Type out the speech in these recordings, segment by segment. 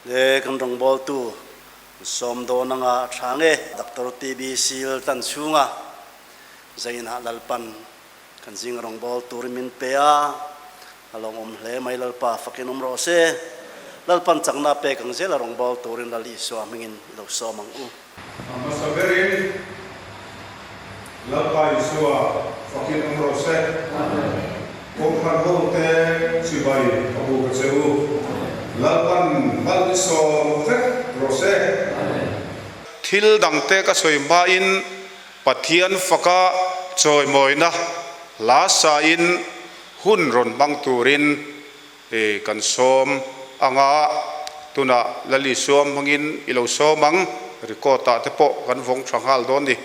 Le kan rawngbawltu sawm dawn anga a tha nge? Doctor TB Seal tan chhunga Zainah Lalpan kan zing rawngbâwl turin min pe a, a lawmawm hle mai. Lalpa fakin awm rawh se. Lalpan chakna pek ang zela rawngbâwl turin Lal Isua hmingin i lo sawm ang u. A hmasa berin Lalpa Isua fakin awm rawh se. Kawngkhar hote chibai ka bu ka che u. Lalpan mal i sawm vek rawh se. Thil dangte ka sawi hmain Pathian faka chawimawina hla sain hun rawn hmang turin kan sawm anga, tunah Lal Isua hmangin i lo sawm ang, record ah te pawh kan vawng tha nghal dawn ni.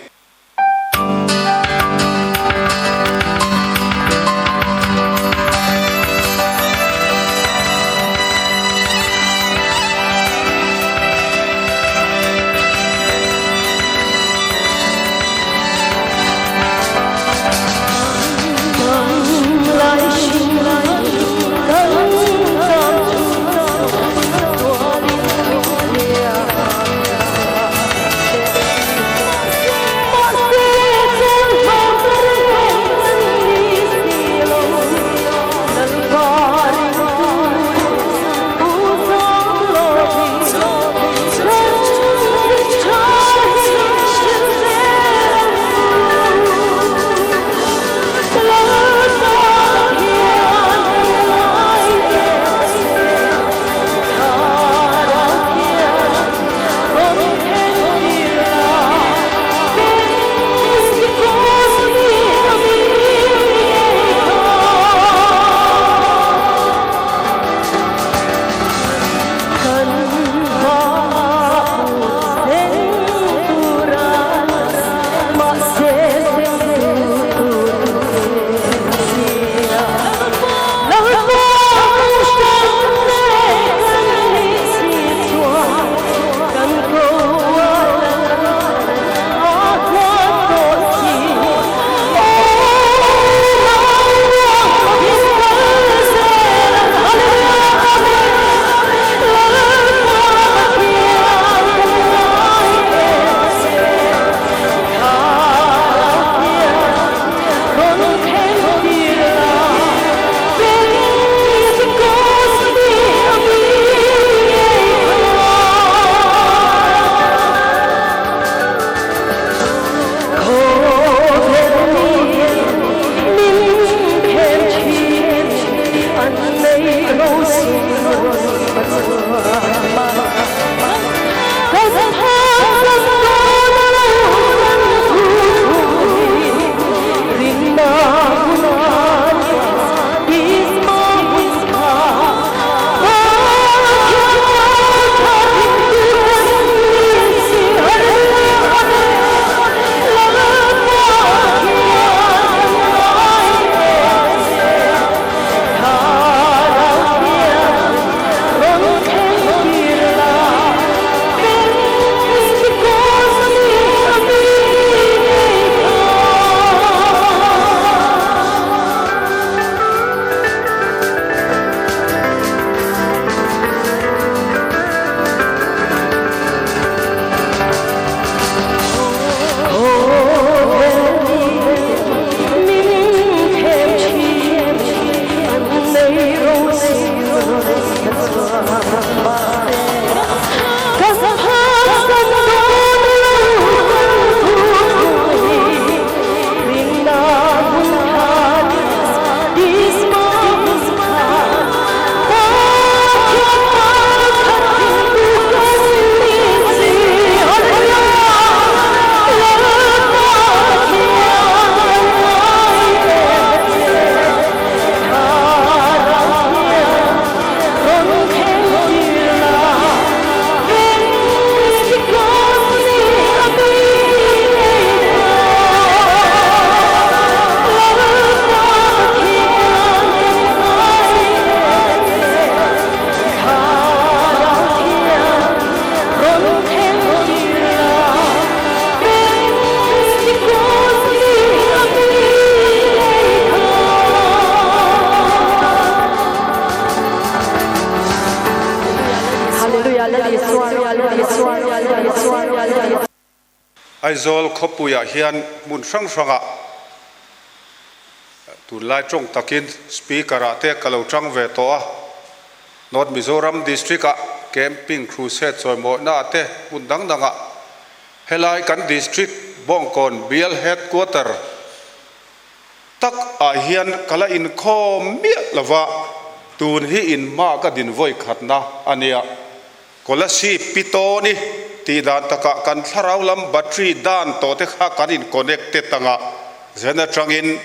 Aizawl khawpuiah hian hmun hrang hrangah tunlai tawng takin Speaker ah te ka lo tang ve tawh a, North Mizoram District ah Camping Crusade chawimawihna ah te hmun dang dangah helai kan District Bawngkawn Bial Headquarter tak ah hian ka la inkhawm miah lova, tun hi in hma ka din vawi khatna a nia. Kolasib pi Tawni tih dan takah kan thlarau lam battery dan tawh te kha kan in connected anga zen atangin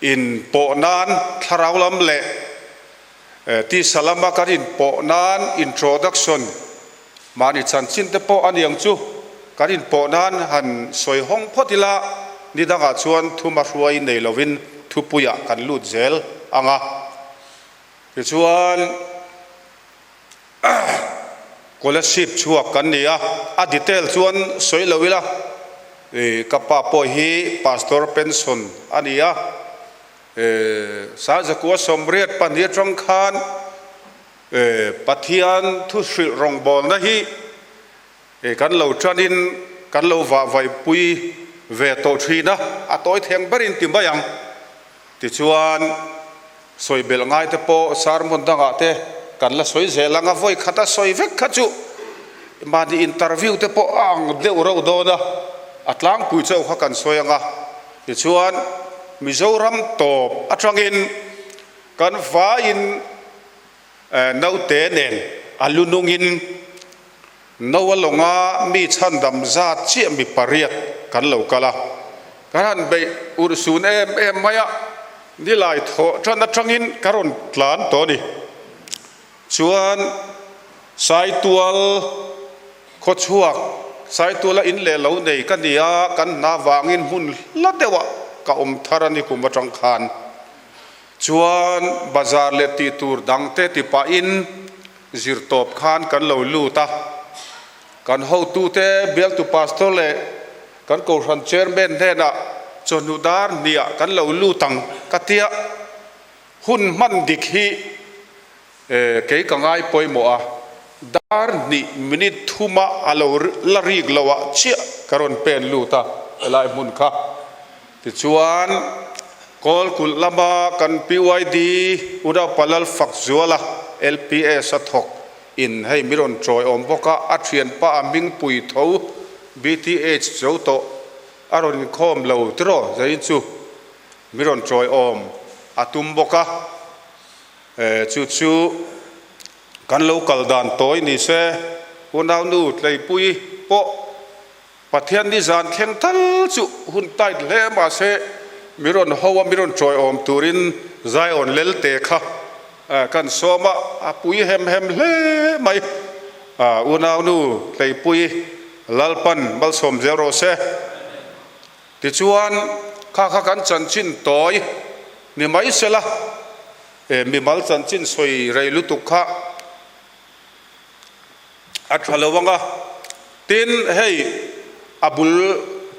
in pawh nan thlarau lam leh tisa lama kan in pawh nan introduction mahni chanchin te pawh a niang chu kan in pawh nan han sawi hawng phawt ila ni dangah chuan thuma hruai nei lovin thupuiah kan lut zel anga tichuan Kolasib chhuak kan ni a, a detail chuan sawi lo ila, ka pa pawh hi Pastor pension a ni a, Sazakua 82 atang khan Pathian thu hrilh rawngbawlna hi kan lo tanin kan lo vahvaihpui ve tawh thin a, a tawi theng berin ti mai ang. Tichuan, sawi belh ngai te pawh sermon dangah te kan la sawi zel ang a, vawi khata sawi vek kha chu mahni interview te pawh a ang deuh reuh dawn a, a tlangpui chauh kha kan sawi ang a. Tichuan, Mizoram tawp atangin kan vaiin naute nen a lu nungin Noa lawnga mi chhandam zat chiah mi pariat kan lo kal a, kan han beih urhsun em em mai a, nilai thawh tan atangin ka rawn tlan tawh a ni. Chuan Saitual khawchhuak, Saituala in leh lo nei ka ni a, kan hna vangin hmun hla deuhah ka awm thar a ni kum atang khan. Chuan bazar leh tih tur dangte ti pahin Zirtawp khan kan lo lut a, kan hotute bialtu pastor leh kan kohhran chairman hnenah chawhnu dar hniah kan lo lut ang ka tia, hun hman dik hi kei ka ngai pawimawh a, dar hnih minute thuma a lo la rik loah chiah ka rawn pen lut a helai hmun kha. Tichuan, Kawlkulh lama kan PYD Unaupa Lalfakzuala, LPS a thawk in hei mi rawn chawi awm bawk a, a thianpa a hmingpui tho BTH zo tawh a rawn inkhawm lo tiraw zain chu mi rawn chawi awm a tum bawk a, chu chu kan lo kal dan tawi ni se Unaunu Tleipui pawh Pathian ni zan thleng tal chu hun tight hle mahse mi rawn ho a mi rawn chawiawm turin Zion Lelte kha kan sawm a, a pui hem hem hle mai. Unaunu Tleipui Lalpan malsawm zel rawh se. Tichuan kha kha kan chanchin tawi ni mai sela, mimal chanchin sawi rei lutuk kha A tha lo ang a, tin hei a bul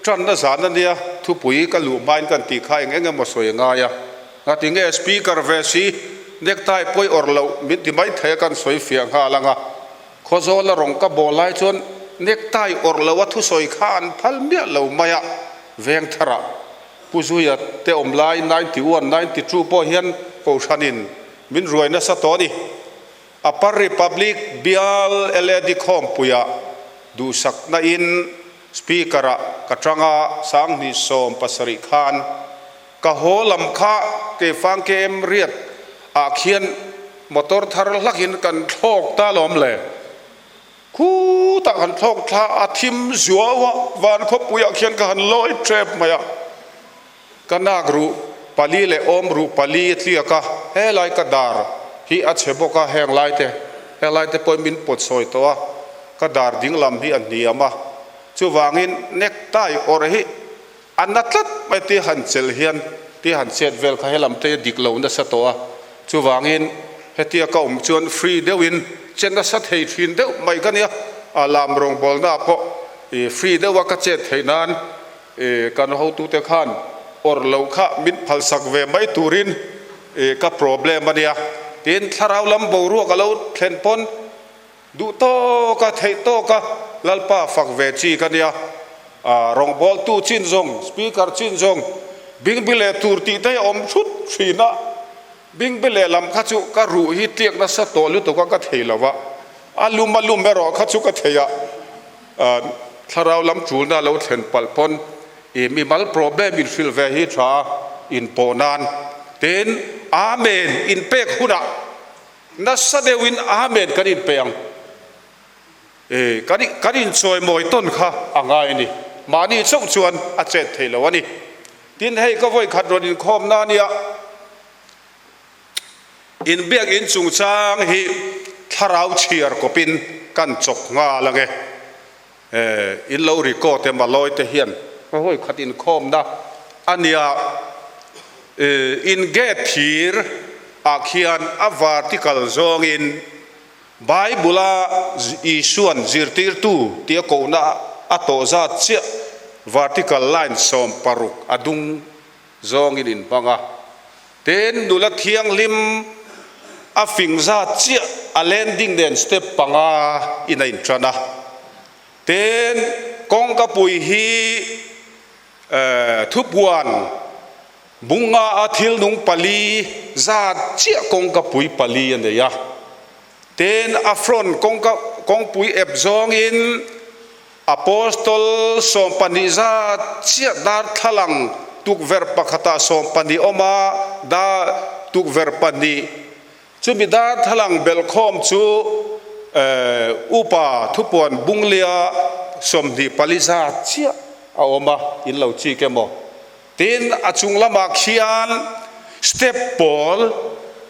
tanna zan a nia, thupui ka luh hmain kan tih kha eng eng emaw sawi a ngai a, ngati nge speaker ve si necktie pawi awrh loh min ti mai thei a kan sawi fiah nghal ang a, Khawzawla rawng ka bawl lai chuan necktie awrh loh a thusawi kha an phal miah lo mai a, Vengthara Pu Zuia te awm lai 91, 92 pawh hian Kohhranin min ruai nasa tawh a ni. Upper Republic bial LAD khawmpuiah duhsakna in Speaker-ah ka tang a, 2017 khan ka haw lam kha Keifang KM riat ah khian motor thar hlakin kan thlawk ta lawm le. Khutah kan thlawk thla a thim zuau a, van khawpuiah khian ka han lawi tep mai a. Ka nak ruh pali leh awm ruh pali a tliak a, helai ka dar hi a chhe bawk a, heng lai te, heng lai te pawhin min pawt sawi tawh a, ka dar ding lam hi a hniam a, chuvangin necktie awrh hi a na tlat mai tia han chelh hian tia han chet vel kha helam te dik lo nasa tawh a, chuvangin hetia ka awm chuan free deuhin che nasa thei thin deuh mai ka nia, a lam rawngbawlna ah pawh free deuha ka chet theih nan E, kan hotute khan awrh loh kha min phalsak ve mai turin e, ka problem a nia. Tin, thlarau lam boruak a lo thlen pawn duh tawka, theih tawka Lalpa fak ve chi ka nia. Rawngbawltu chin zawng, Speaker chin zawng bingbi leh tur tih te hi a awm thut thin a, bingbi leh lam kha chu ka ruh hi tliak nasa tawh lutuk a ka thei lo va, a lum a lum erawh kha chu ka thei a, thlarau lam tulna lo thlen palh pawn i mimal problem inhrilh ve hi tha inpawh nan tin Amen inpek hunah nasa deuhin Amen kan inpe ang. E, kan kan inchawimawi tawn kha a ngai a ni. Mahni chauh chuan a chet thei lo a ni. Tin, hei ka vawi khat rawn inkhawmna a nia. Inbiak in chungchang hi thlarau chhiar kawpin kan chawp nghal ang e. E, in lo record em a lawi te hian ka vawi khat inkhawmna a nia. E, in gate thir ah khian a vertical zawngin Bible-a Isua'n zirtirtu tia kohna a tawh zat chiah vertical line 16 a dung zawngin in hmang a. Tin, nula thianghlim a fing zat chiah a landing nen step panga in a intan a. Tin, kawngkapui hi Thupuan bunga a thil nung pali zat chiah kawngka pui pali a nei a, tin a front kawngka kawngpui ep zawngin Apostol 12 zat chiah darthlalang tukverh pakhatah 12 awm a, dar tukverh pahnih chumi darthlalang belhkhawm chu upa thupuan bunglia 24 zat chiah A awm a, in lo chik emaw? Tin, a chung lamah khian step pawl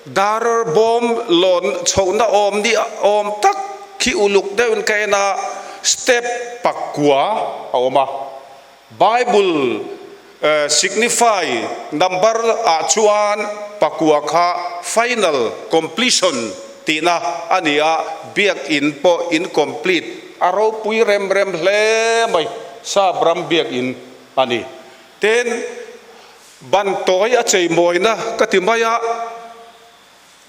dar bawm lawn chhohna awm ni awm tak khi uluk deuhin ka en a, step pakua a awm a. Bible signify number ah chuan pakua kha final completion tihna a ni a, biakin pawh incomplete A ropui rem rem hle mai, Sap ram biakinn a ni. Tin, ban tawi a chei mawina ka ti mai a,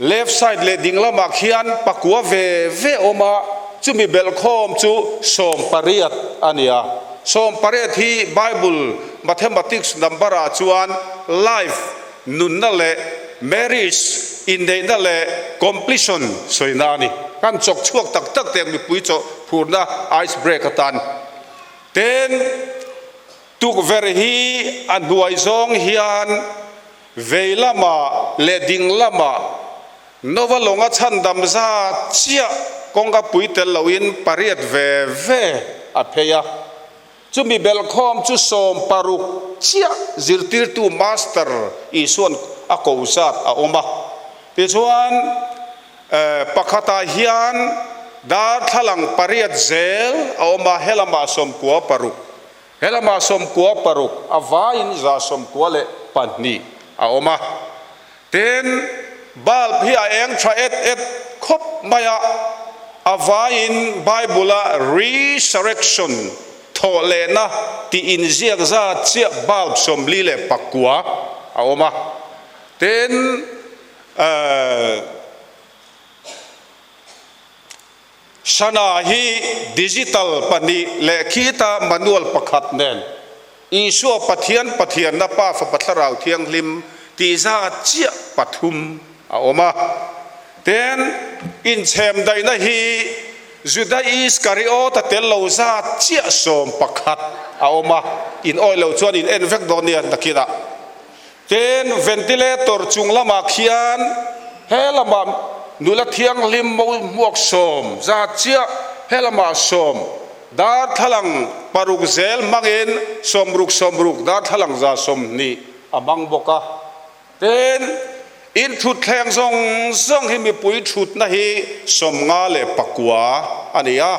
left side leh ding lamah khian pakua ve ve awm a, chumi belhkhawm chu 18 a ni a. 18 hi Bible mathematics number ah chuan life, Nunna leh marriage, inneihna leh completion sawina a ni. Kan chawk chhuak tak tak teh mipui chaw phurna ice break atan. Tin, tukverh hi a hnuai zawng hian vei lamah leh ding lamah Nova lawnga chhandam zat chiah kawngka pui tel loin pariat ve ve a phei a. Chumi belhkhawm chu 60 chiah zirtirtu Master Isua'n a ko zat a awm a. Tichuan, pakhatah hian darthlalang pariat zel a awm a, helamah 96, helamah 96, a vaiin 192 a awm a. Tin, bulb hi a eng tha et et khawp mai a, a vaiin Bible-a resurrection, thawhlehna, tih inziak zat chiah bulb 49 a awm a. Tin, Sana hi digital pahnih leh khita manual pakhat nen Isua Pathian Pathianna Pa Fapa Thlarau Thianghlim tih zat chiah pathum a awm a. Tin, inchhem daihna hi Juda Iskariota tel lo zat chiah 11 a awm a, in awih lo chuan in en vek dawn nia nakinah. Tin, ventilator chung lamah khian he lamah nula thianghlim mo hmuak sawm zat chiah, he lamah sawm darthlalang paruk zel hmangin sawmruk sawmruk darthlalang 120 a hmang bawk a. Tin, in thutthleng zawng zawng hi mipui thutna hi 59 a ni a,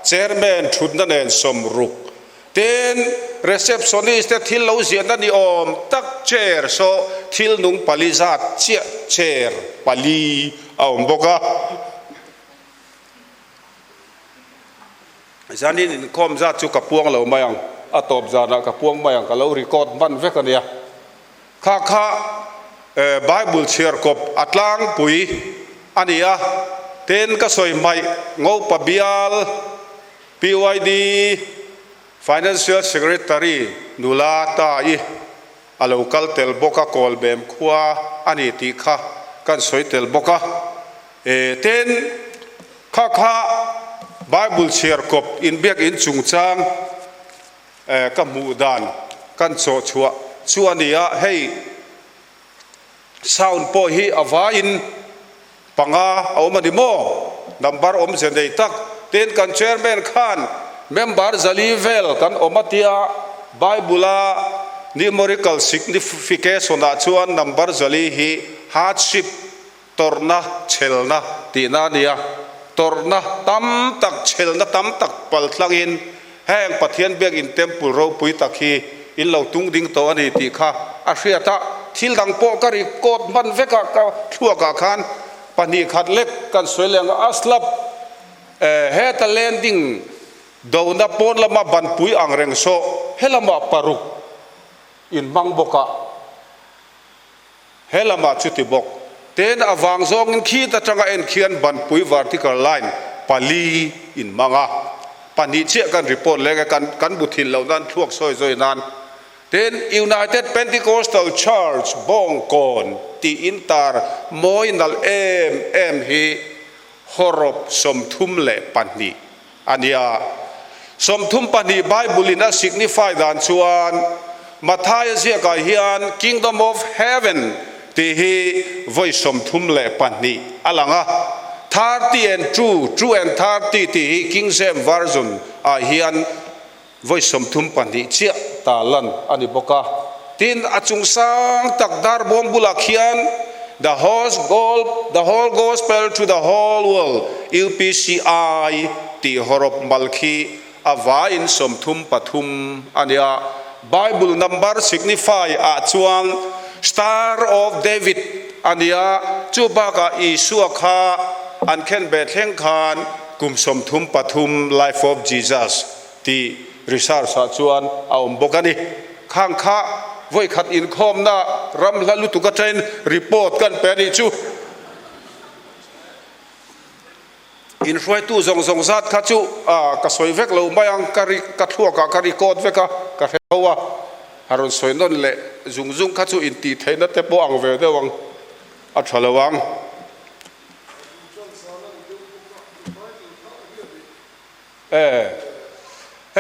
chairman thutna nen 60. Tin, receptionist te thil lo ziahna ni awm tak chair saw thil nung pali zat chiah chair pali a awm bawk a. Zanin inkhawm zat chu ka puang lo mai ang, a tawp zanah ka puang mai ang, ka lo record hman vek a nia. Kha kha Bible chhiar kawp a tlangpui a ni a, tin ka sawi hmaih Ngopa bial, PYD, Financial Secretary nula Ta-i a lo kal tel bawk a, Kawlbem khua a ni tih kha kan sawi tel bawk a. E, tin, kha kha Bible chhiar kawp inbiak in chungchang e, ka hmuh dan kan chawh chhuah chu a ni a, hei sound pawh hi a vaiin panga a awm a ni maw? Number awmze nei tak. Tin, kan chairman khan member 400 vel kan awm a tia, Bible-a numerical signification-ah chuan number 400 hi hardship, tawrhna, chhelna tihna a ni a. Tawrhna tam tak, chhelna tam tak pal tlangin heng Pathian biakin temple ropui tak hi in lo tung ding tawh a ni tih kha a hriat a. Thil dang pawh ka record hman vek a, ka thluakah khan 2 khat lek kan sawi leh ang a, Aslap heta landing dona pawn lama banpui ang reng saw helamah 6 in hmang bawk a. He lamah chuti bawk. Ten avang zawngin khit atanga en khian banpui vertical line 4 in hmang a, 2 chiah kan report leng e, kan kan bu thil loh nan thluak sawi zawi nan. Tin, United Pentecostal Church Bawngkawn tih in tar mawi nalh em em hi hawrawp 32 a nia. 32 Bible in a signify dan chuan Mathaia ziakah hian Kingdom of Heaven tih hi vawi 32 a lang a, 30 and 2, 2 and 30 tih hi King James Version ah hian vawi 32 chiah ta lan a ni bawk a. Tin, a chung sang tak dar bawm bulah khian The whole, the whole gospel to the whole world, UPCI tih hawrawp mal khi a vaiin 33 a nia. Bible number signify ah chuan Star of David a nia, chu bakah Isua kha an khen ve thleng khan kum 33 Life of Jesus tih research ah chuan a awm bawk a ni. Khang kha vawi khat inkhawmna ram hla lutuk atangin report kan pe a nih chu. Inhruaitu zawng zawng zat kha chu ka sawi vek lo mai ang, ka ka thluakah ka record vek a, ka hre ho a, a rawn sawi nawn leh zung zung kha chu intih theihna te pawh ang ve deuh ang, a tha lo ang. E,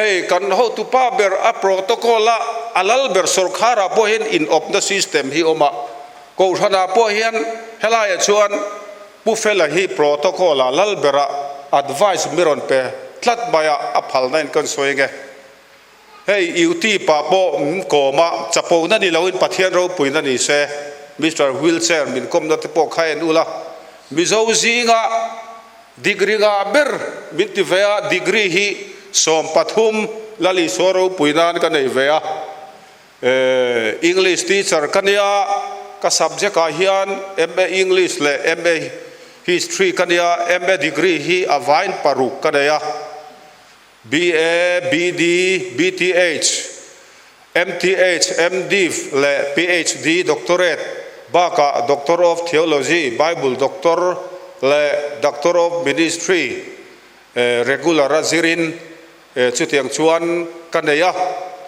hei kan hotupa ber a protocol a, a lal ber sawrkharah pawh hian inawpna system hi awm a, kohhranah pawh hian helaiah chuan Pu Fela hi protocol a lal bera advice mi rawn pe tlat mai a, a phalna in kan sawi nge. Hei UT pah pawh min kawm a, chapona ni loin Pathian ropuina ni se, Mister Wheelchair min kawmna te pawh kha en ula, Mizo zinga degree ngah ber min ti ve a, degree hi 13 Lal Isua ropui nan ka nei ve a. English teacher ka nia, ka subject ah hian MA English leh MA History ka nia, MA degree hi a vain 6 ka nei a, BA, BD, BTH, MTH, MDiv leh PhD doctorate bakah Doctor of Theology, Bible Doctor leh Doctor of Ministry regular a zirin Chutiang chuan ka nei a,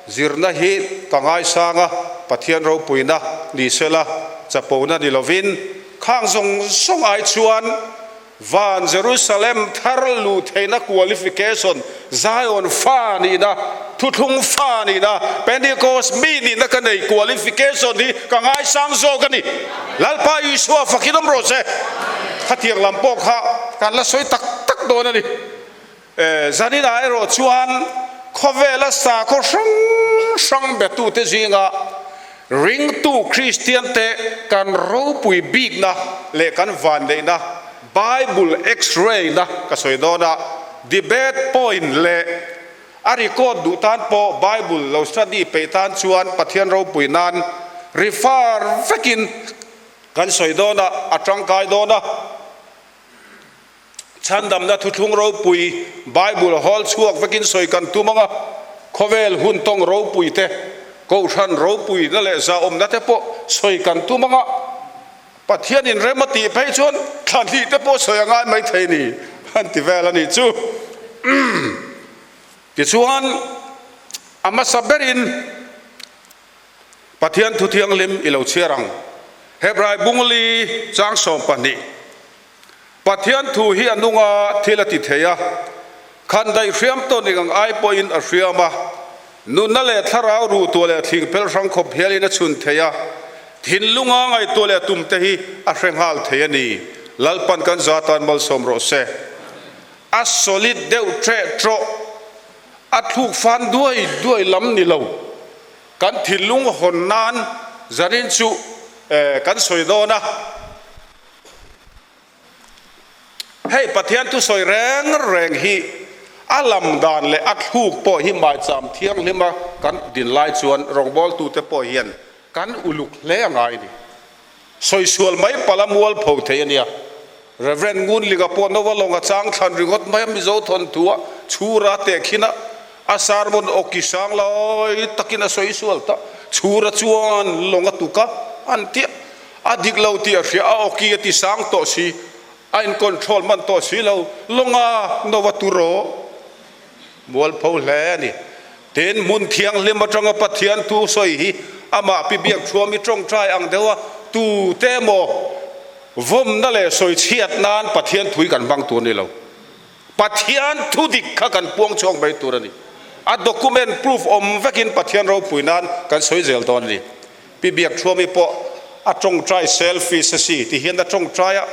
zirna hi ka ngaisang a, Pathian ropuina ni sela, chapona ni lovin, khang zawng zawng ai chuan van Jerusalem thar luh theihna qualification, Zion fa nihna, thuthlung fa nihna, Pentecost mi nihna ka nei qualification hi ka ngaisang zawk a ni. Lalpa Isua fakin awm rawh se. Khatiang lam pawh kha kan la sawi tak tak dawn a ni. Zaninah erawh chuan khawvela sakhaw hrang hrang betute zinga ringtu Kristiante kan ropui bikna leh kan vanneihna Bible X-ray-na ka sawi dawn a, debate point leh a record duh tan pawh Bible lo study peih tan chuan Pathian ropui nan refer vekin kan sawi dawn a, a tangkai dawn a. Chhandamna thuthlung ropui Bible hawl chhuak vekin sawi kan tum ang a, khawvel hun tawng ropui te, kohhran ropuina leh zahawmna te pawh sawi kan tum ang a, Pathianin rem a tih phei chuan thla hnih te pawh sawi a ngai mai thei ni an ti vel a nih chu. Tichuan. A hmasa berin Pathian Thu Thianghlim i lo chhiar ang. Hebrai bungli chang 12. Pathian thu hi a nung a, thil a ti thei a, khandaih hriam tawn eng ang ai pawhin a hriam a, nunna leh thlarau ruhtuah leh thingphel hrang khawp hialin a chhun thei a, thinlunga ngaihtuah leh tum te hi a hre nghal thei a ni. Lalpan kan za tan malsawm rawh se. A solid deuh ṭeh ṭawh, a thluk fan duai duai lam ni lo. Kan thinlung hawn nan zanin chu kan sawi dawn a. Hei Pathian thusawi reng reng hi a lam dan leh a thluk pawh hi maicham thianghlima kan din lai chuan rawngbawltute pawh hian kan uluk hle a ngai a ni. Sawisual mai pala mualpho thei a nia. Rev. Ngunlinga pawh Nova lawnga chang thlan ringawt mai a Mizo thawnthua chhura tehkhin a, a sermon awki sang lai takin a sawisual ta. Chhura chuan lawng a tuk a, an ti a. A dik lo tih a hria, a awki a ti sang tawh si, a in control hman tawh si lo, lawnga no a tu rawh. Mualpho hle a ni. Tin, hmun thianghlim atanga Pathian thu sawi hi amah pi biak thuam i tawngtai ang deuh a, tu te emaw vawmna leh sawi chhiat nan Pathian thu hi kan hmang tur a ni lo. Pathian thu dik kha kan puang chhuak mai tur a ni. A document proof awm vekin Pathian ropui nan kan sawi zel dawn a ni. Pi Biakthuami pawh a tawngtai selfish a si ti hian a tawngtai a,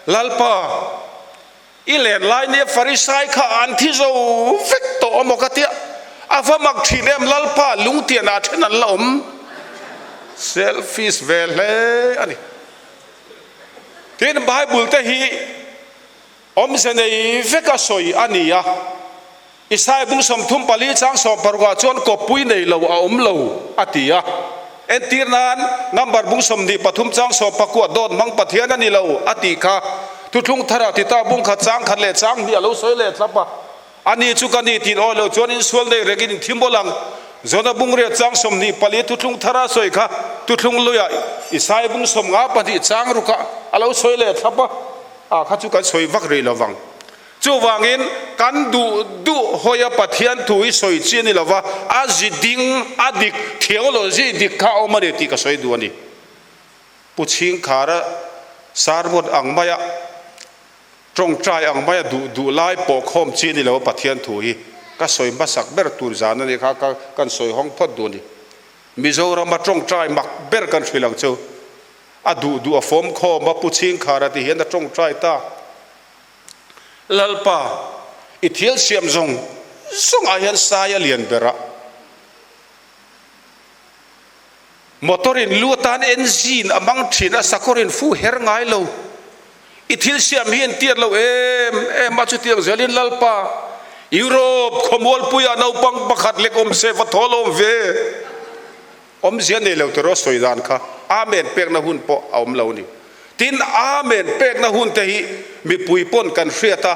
Lalpa, i len lai nia Farisai kha an thi zo vek tawh a maw ka tia, a va mak thin em Lalpa, lungtianah then an la awm. Selfish ve hle a ni. Tin, Bible te hi Awmze nei veka sawi a ni a, Isai bung 34 chang 16 ah chuan kawppui nei lo a awm lo a ti a. Entir nan, number bung 23 chang 19 dawt hmang Pathian a ni lo a tih kha Thuthlung Tharah Tita bung khat chang khat leh chang hnih a lo sawi leh thlap a. Ani chu ka ni tin awi lo chuan insual nei rengin in thi mawlh ang. Jona bung riat chang 24 Thuthlung Thara sawi kha Thuthlung Luiah Isai bung 52 chang rukah a lo sawi leh thlap a. A kha chu kan sawi vak rih lo vang. Chuvangin kan duh duh hawia Pathian thu hi sawi chi a ni lo va, a zi ding, a dik, theology dik kha a awm a ni tih ka sawi duh a ni. Pu Chhingkhara sermon ang maia tawngtai ang maia duh duh lai pawh khawm chi a ni lo va Pathian thu hi ka sawi hmasak ber tur zan a ni kha ka kan sawi hawng phawt duh a ni. Mizorama tawngtai mak ber kan hrilh ang chu. A duh duh a fawm khawm a, Pu Chhingkhara ti hian a tawngtai ta. Lalpa, i thil siam zawng zawngah hian sai a lian ber a. Motor in lu atan engine a hmang thin a, sakawr in fu her ngai lo. I thil siam hi an tiat lo em em a, chutiang zelin Lalpa, Europe khawmualpuiah naupang pakhat lek awm se va thawl awm ve. Awmzia nei lo tiraw sawi dan kha Amen pekna hun pawh a awm lo a ni. Tin, Amen pekna hun te hi mipui pawn kan hriat a,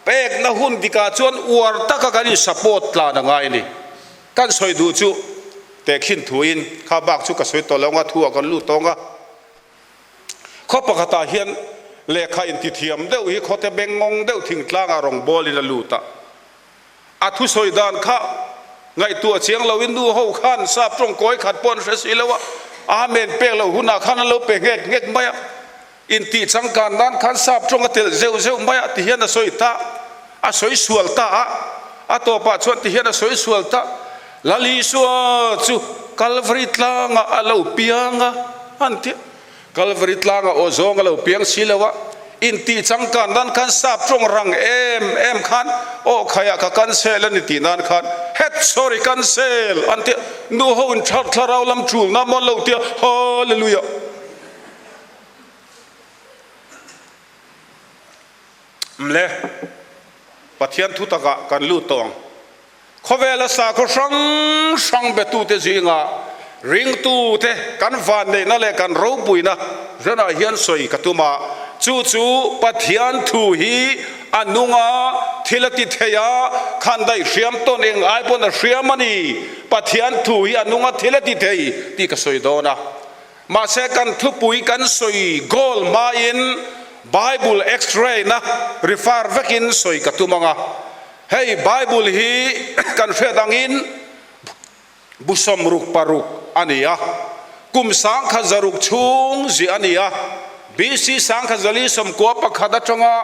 pekna hun dikah chuan uar taka kan in support tlan a ngai a ni. Kan sawi duh chu tehkhin thuin kha bak chu ka sawi tawh lo anga thu ah kan lut tawng a. Khaw pakhatah hian lehkha intithiam deuh hi khawte bengngawng deuh thingtlangah rawngbawlin a lut a. A thusawi dan kha ngaihtuah chiang loin nu ho khan sap tawng kawi khat pawh an hre si lo a, Amen pek loh hunah khan an lo pe nghek nghek mai a, intih changkan nan khan sap tawng a telh zeuh zeuh mai a tihian a sawi ta, a sawi sual ta a, a tawpah chuan tihian a sawi sual ta, Lal Isua chu Kalvari tlangah a lo piang a, an ti a. Kalvari tlanga aw zawng a lo piang si lo a, intih changkan nan khan sap tawng rang em em khan aw khaiah ka cancel a ni tih nan khan het sorry cancel an tia, nu ho in thar thlarau lam tul na mawn lo tia hallelujah. Mle Pathian thu takah kan lut tawh ang. Khawvela sakhaw hrang hrang betute zingah ringtute kan vanneihna leh kan ropuina zanah hian sawi ka tum a, chu chu Pathian thu hi a nung a, thil a ti thei a, khandaih hriam tawn eng ai pawn a hriam a ni, Pathian thu hi a nung a, thil a ti thei tih ka sawi dawn a. Mahse kan thupui kan sawi goal hmain Bible X-ray na refer vekin sawi ka tum ang a. Hei Bible hi kan hriat angin Bu 66 a ni a, kum 1600 chhung ziah a ni a. BC 1491 atanga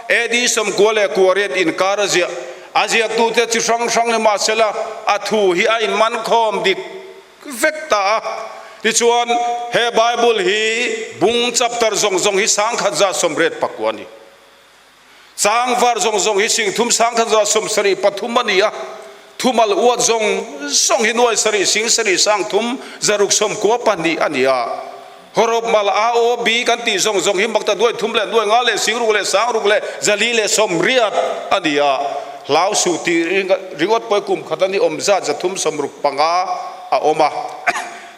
AD 98 inkar a ziah. A ziaktute chi hrang hrang ni mahsela a thu hi a inmankhawm dik vek ta a. Tichuan, he Bible hi bung chapter zawng zawng hi 1189 a ni. Changvar zawng zawng hi singthum 1173 a ni a, thumal uat zawng zawng hi nuai sarih sing sarih sangthum zaruk sawmkua pahnih a ni a. Hawrawp mal A O B kan tih zawng zawng hi makta nuai thum leh nuai nga leh singruk leh sangruk leh zali leh sawmriat a ni a. Hlau suh tih ringawt pawh hi kum khat a ni awm zat 365 a awm a.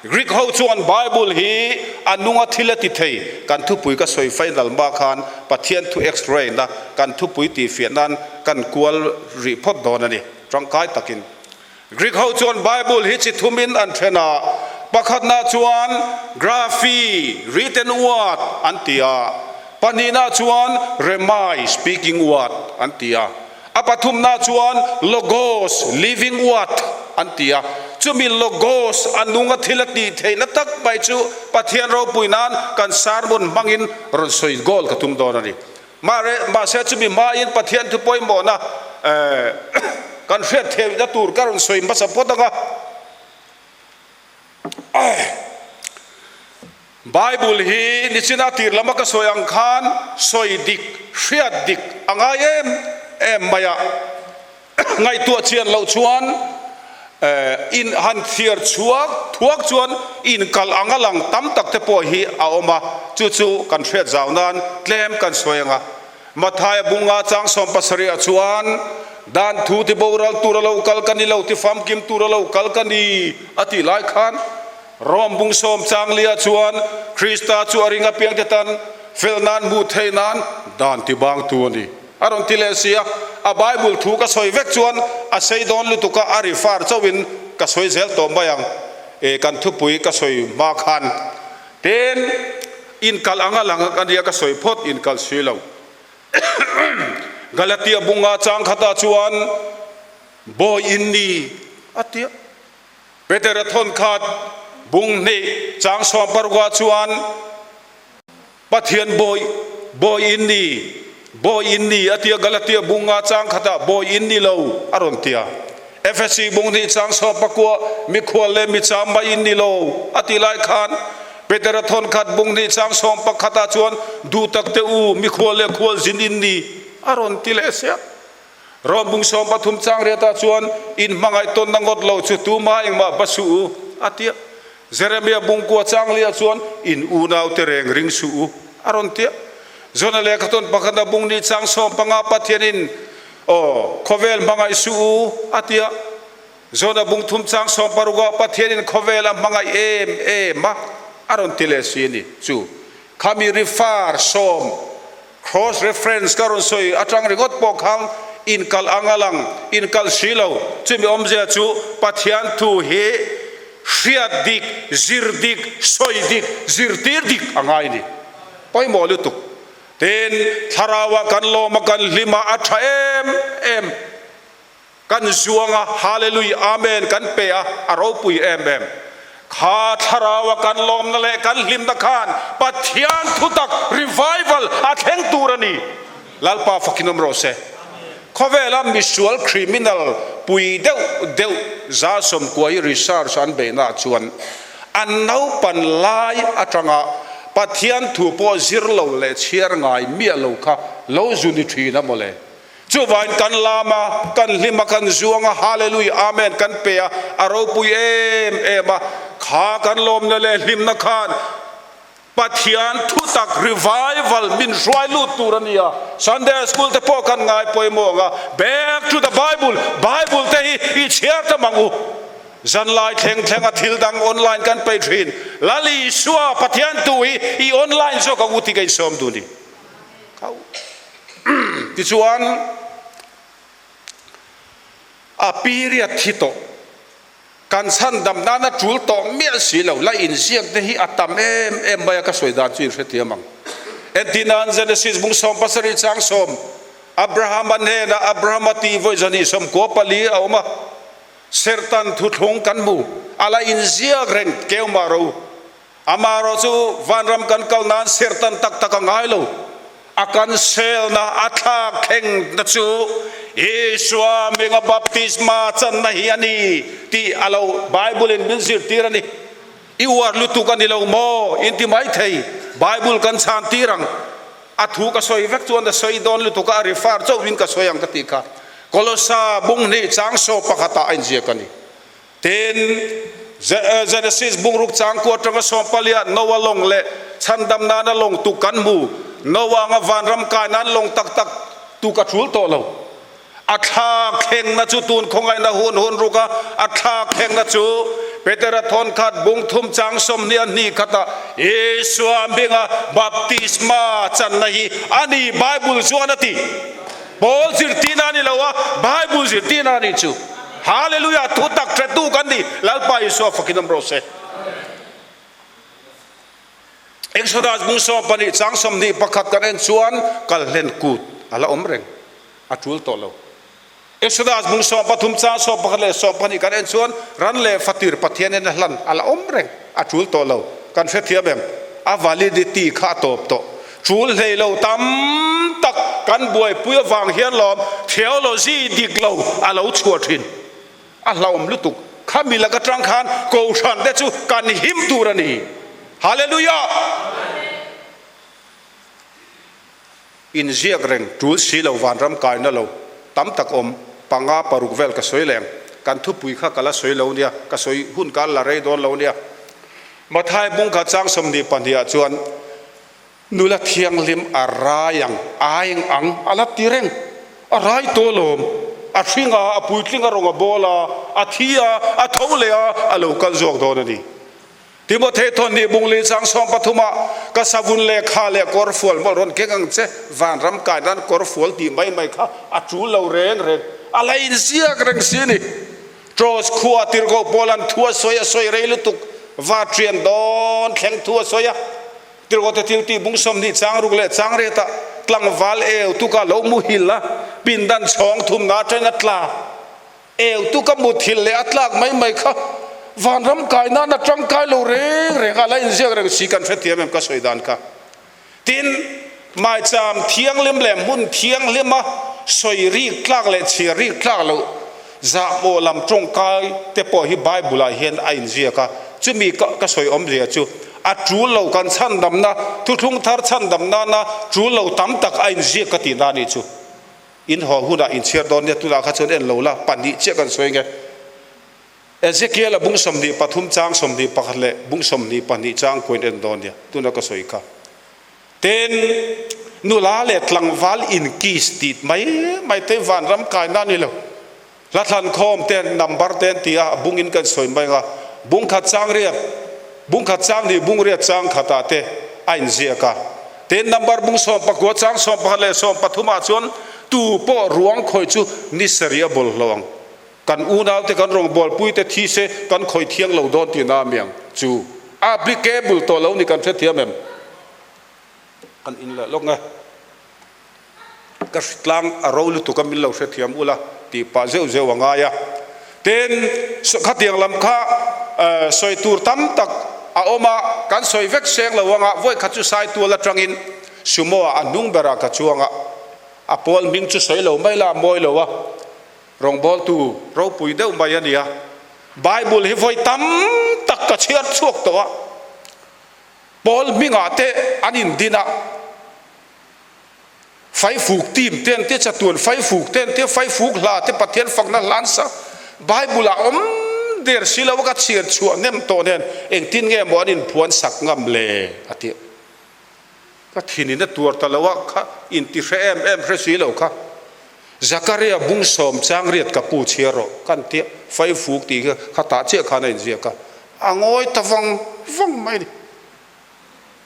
Greek ho chuan Bible hi a nunga thil a ti thei, kan thupui ka sawi final hma khan Pathian thu x-ray na kan thupui tihfiah nan kan kual rih phawt dawn a ni, tangkai takin. Greek ho chuan Bible hi chi thumin an then a, pakhatna chuan graphy, written word, an ti a, pahnihna chuan rhemai, speaking word, an ti a. A pathumna chuan Logos, living word, an ti a. Chumi Logos, a nunga thil a tih theihna tak mai chu Pathian ropui nan kan sermon hmangin rawn sawi goal ka tum dawn a ni. Mahse chumi hmain Pathian thu pawimawhna kan hriat theihna tur ka rawn sawi hmasa phawt ang a. Bible hi nichina tir lama ka sawi ang khan sawi dik, hriat dik a ngai em em mai a. Ngaihtuah chian loh chuan in han thliar chhuak thuak chuan inkal anga lang tam tak te pawh hi a awm a, chu chu kan hriat zau nan tlem kan sawi ang a. Mathaia bunga chang 17 ah chuan dan thu ti boral tur a lo kal ka ni lo, ti famkim tur a lo kal ka ni a tih lai khan, Rom bung sawm chang lia chuan Krista chu a ring apiangte tan fel nan hmuh theih nan dan ti bangtu a ni. A rawn ti leh si a, a Bible thu ka sawi vek chuan a sei dawn lutuk a, a ri far chauhin ka sawi zel tawh mai ang. E, kan thupui ka sawi hma khan tin inkal anga lang a nia ka sawi phawt inkal si lo. Galatia bunga chang khatah chuan bawi in ni a ti a. Petera thawnkhat bung hnih chang 16 ah chuan Pathian bawi bawi in ni, bawi in ni a tia Galatia bung nga chang khatah bawi in ni lo a rawn tia. Efesi bung hnih chang 19 mikhual leh micham mai in ni lo a ti lai khan Petera thawnkhat bung hnih chang 11 ah chuan duhtak te u mikhual leh khualzin in ni a rawn ti leh sia. Rom bung 13 chang riatah chuan in hmangaih tawnna ngawt lo chu tuma engmah va suh u a tia. Jeremia bung kua chang liah chuan in unaute reng ring suh u a rawn tia. Jona lehkha tawn pakhatna bung ni chang 15 Pathianin aw khawvel hmangaih suh u a tia. Jona bung thum chang 16 ah Pathianin khawvel a hmangaih em em a a rawn ti leh si a ni. Chu khami refer sawm Cross reference ka rawn sawi atang ringawt pawh khan inkal ang a lang, inkal si lo. Chumi awmzia chu Pathian thu hi hriat dik, zir dik, sawi dik, zirtir dik a ngai ni. Pawimawh lutuk. Tin, thlarauah kan lawm a, kan hlim a, a tha em em. Kan zuang a, Hallelui, Amen kan pe a, a ropui em em. Kha thlarau a kan lawmna leh kan hlimna khan Pathian thutak revival a thleng tur a ni. Lalpa fakin awm rawh se. Khawvela misual criminal pui deuh deuh 190 hi research an beihna ah chuan an naupan lai atanga Pathian thu pawh zir lo leh chhiar ngai miah lo kha lo zu ni thin a mawle. Chuvain kan lam a, kan hlim a, kan zuang a, Hallelujah, Amen kan pe a, a ropui em em a, kha kan lawmna leh hlimna khan Pathian thutak revival min hruai lut tur a ni a. Sunday school te pawh kan ngai pawimawh ang a, Back to the Bible, Bible te hi i chhiar ta mang u. Zanlai thleng thleng a thil dang online kan peih thin. Lal Isua Pathian tu hi i online zawk ang u tih ka insawm duh a ni. Tichuan, a period thi tawh, kan chhandam nana tul tawh miah si lo, la inziak te hi a tam em em mai a, ka sawi dan chu in hrethiam ang. Entirnan Genesis bung 17 chang 10, Abrahama hnenah Abrahama tih vawi zahnih 94 a awm a, Serhtan thuthlung kan hmu. A la inziak reng keu mah ro. Amaherawhchu vanram kan kal nan serhtan tak tak a ngai lo. A kan selna a thlak thlengna chu Isua hminga baptisma channa hi a ni tih a lo Bible in min zirtir a ni. I uar lutuk a ni lo maw? Inti mai thei. Bible kan chhan tir ang. A thu ka sawi vek chuan a sawi dawn lutuk a, a refer chauhin ka sawi ang ka tih kha. Kolosa bung hnih chang saw pakhatah a inziak a ni. Tin, Genesis bungruk changkua atanga sawmpaliah Noah lawng leh chhandam nana lawng tuk kan hmu. Noah anga vanram kai nan lawng tak tak tuk a tul tawh lo. A thlak thlengna chu tun khawngaihna hun hun ruk a, a thlak thlengna chu Petera thawnkhat bung thum chang 22 khatah Isua hminga baptisma channa hi a ni Bible chuan a ti. Paul zirtirna a ni lo a, Bible zirtirna a nih chu. Hallelujah! Thu tak hretu kan ni, Lalpa Isua fakin awm rawh se. Exodus bung 12 chang 21 kan en chuan kalhlen kut a la awm reng, a tul tawh lo. Exodus bung 13 chang 11 leh 12 kan en chuan ran leh fatir Pathian en a hlan a la awm reng, a tul tawh lo. Kan hrethiam em? A validity kha a tawp tawh. Tul hlei lo tam tak kan buaipui avang hian lawm theology dik lo a lo chhuah thin. A hlauhawm lutuk. Khami lak atang khan Kohhran te chu kan him tur a ni. Hallelujah! Inziak reng tul si lo vanram kaina lo tam tak awm panga paruk vel ka sawi leng. Kan thupui kha ka la sawi lo nia, ka sawi hun ka la rei dawn lo nia. Mathai bung kha chang 22 ah chuan nula thianghlim a rai ang, aeng ang a la ti reng. A rai tawh alawm. A hring a, a puitling a rawng a bawl a, a thi a, a tho leh a, a lo kal zawk dawn a ni. Timothei thawnhnih bung li chang 13 ah ka savun lehkha leh kawrfual mawlh rawn keng ang che, vanram kai nan kawrfual tih mai mai kha a tul lo reng reng, a la inziak reng si a ni. Troas khua tirhkoh Paula'n thu a sawi a sawi rei lutuk, va ṭian dawn thleng thu a sawi a. Tirhkohte thil tih bung 20 chang ruk leh chang riatah tlangval eu tuka lo muhil a, pindan chhawng thumna aṭangin a tla. Eu tuka muthilh leh a tlak mai mai kha vanram kai nan a ṭangkai lo reng reng a, la inziak reng si kan hrethiam em ka sawi dan kha. Tin, maicham thianghlim leh hmun thianghlima sawi rik tlak leh chhiar rik tlak loh zahmawh lam tawngkai te pawh hi Bible-ah hian a inziak a. Chumi ka sawi awmzia chu a tul lo kan chhandamna, thuthlung thar chhandam nana tul lo tam tak a inziak ka tihna a nih chu. In haw hunah inchhiar dawn nia, tunah kha chuan en lo la, pahnih chiah kan sawi nge. Ezekiel-a bung 23 chang 21 leh bung 22 chang kuain en dawn nia, tuna ka sawi kha. Tin, nula leh tlangval inkiss tih mai mai te vanram kaina a ni lo. Hla thlan khawm te number te an ti a, bungin kan sawi mai ang a, bung khat chang riat, bung khat chang hnih bung riat chang khatah te a inziak a. Tin, number bung 19 chang 11 leh 13 ah chuan tu pawh ruang khawih chu ni sarih a bawlhhlawh ang. Kan unaute kan rawngbawlpuite thi se kan khawih thiang lo dawn tihna a miang chu a applicable tawh lo ni kan hrethiam em? Kan in leh lawk nge? Ka hritlang a ro lutuk a min lo hrethiam ula tih pah zeuh zeuh a ngai a. Tin, khatiang lam kha sawi tur tam tak a awm a, kan sawi vek seng lo anga vawikhat chu Saitual atangin Sumo ah a hnung berah ka chuang a, a pawl hming chu sawi lo mai la a mawi lo a. Rawngbawltu ropui deuh mai a ni a, Bible hi vawi tam tak ka chhiar chhuak tawh a, Paul hmingah te an indin a, Faifuk team te an tia, chatuan faifuk te an tia, faifuk hla te Pathian fakna hla an sa, Bible ah awm der si lo a ka chhiar chhuah hnem tawh nen engtin nge maw an inphuan sak ngam le a ti. Ka thinin a tuar ta lo a, kha inti hre em em hre si lo kha. Zakaria bung sawm chang riat ka pu chhiar rawh kan tia faifuk tih kha kha tah chiah khan a inziak a, a ngawi ta vang vang mai a ni.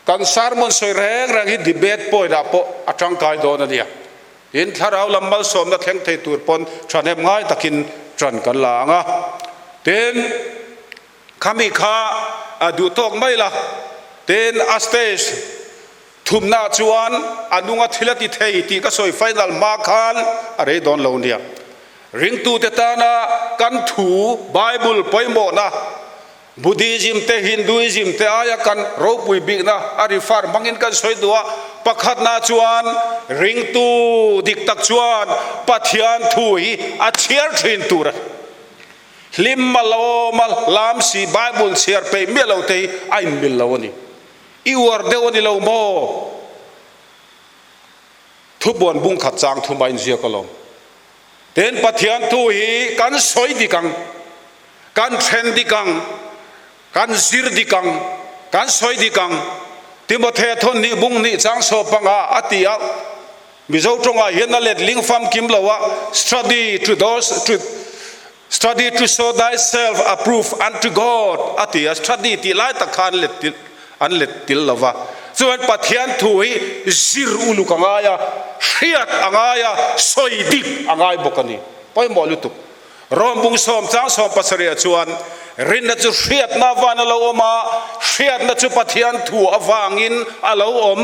Kan sermon sawi reng reng hi debate point ah pawh a tangkai dawn a nia. Tin, thlarau lam malsawmna thleng thei tur pawn thahnem ngai takin tan kan la ang a. Tin, Khami kha a duh tawk mai la. Tin, a stage thumna chuan a nunga thil a ti thei tih ka sawi final hma khan a rei dawn lo nia. Ringtute tana kan thu Bible pawimawhna. Buddhism te Hinduism te aia kan ropui bikna a refer hmangin kan sawi duh a, pakhatna chuan ringtu dik tak chuan Pathian thu hi a chhiar thin tur a ni. Hlim a lawm a lam si Bible chhiar peih miah lo te hi a inmil lo a ni. I uar deuh a ni lo maw? Thubuan bung khat chang thuma inziak alawm. Tin, Pathian thu hi kan sawi dik ang, kan then dik ang, kan zir dik ang, kan sawi dik ang. Timothea thawn hnih bung hnih chang sawp panga a ti a, Mizo tawngah hian a letling famkim lo a, study to those to study to show thyself approved unto God a ti a, study tih lai tak kha an let an let til lo va. Chuan Pathian thu hi zir uluk a ngai a, hriat a ngai a, sawi dik a ngai bawk a ni. Pawimawh lutuk. Rom bung sawm chang sawm pasarih ah chuan rinna chu hriatna avan a lo awm a, hriatna chu Pathian thu avangin a lo awm.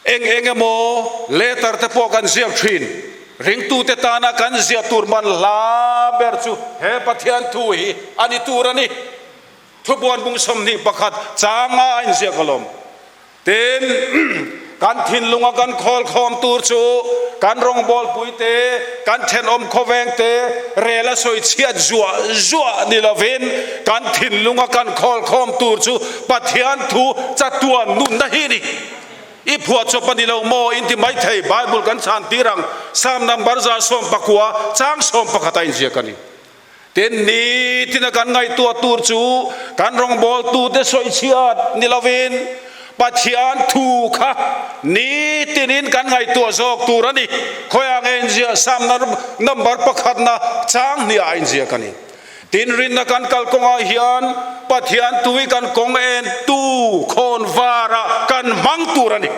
Eng eng emaw letter te pawh kan ziak thin. Ringtute tana kan ziah tur man hla ber chu he Pathian thu hi a ni tur a ni. Thubuan bung 21 changa a inziak alawm. Tin, kan thinlunga kan khawl khawm tur chu kan rawngbawlpui te, kan thenawm khawveng te rel a sawi chhiat zuah zuah ni lovin kan thinlunga kan khawl khawm tur chu Pathian thu chatuan nunna hi a ni. I phuahchawp a ni lo maw? Inti maithei Bible kan chhan tir ang Psalm number 119 chang 11 a inziak a ni. Tin, nitina kan ngaihtuah tur chu kan rawngbawltute sawichhiat ni lovin Pathian thu kha nitinin kan ngaihtuah zawk tur a ni. Khawiah nge inziah? Psalm number pakhatna chang hniah a inziak a ni. Tin, rinna kan kal kawngah hian Pathian tui kan kawng entu khawn varah kan hmang tur a ni.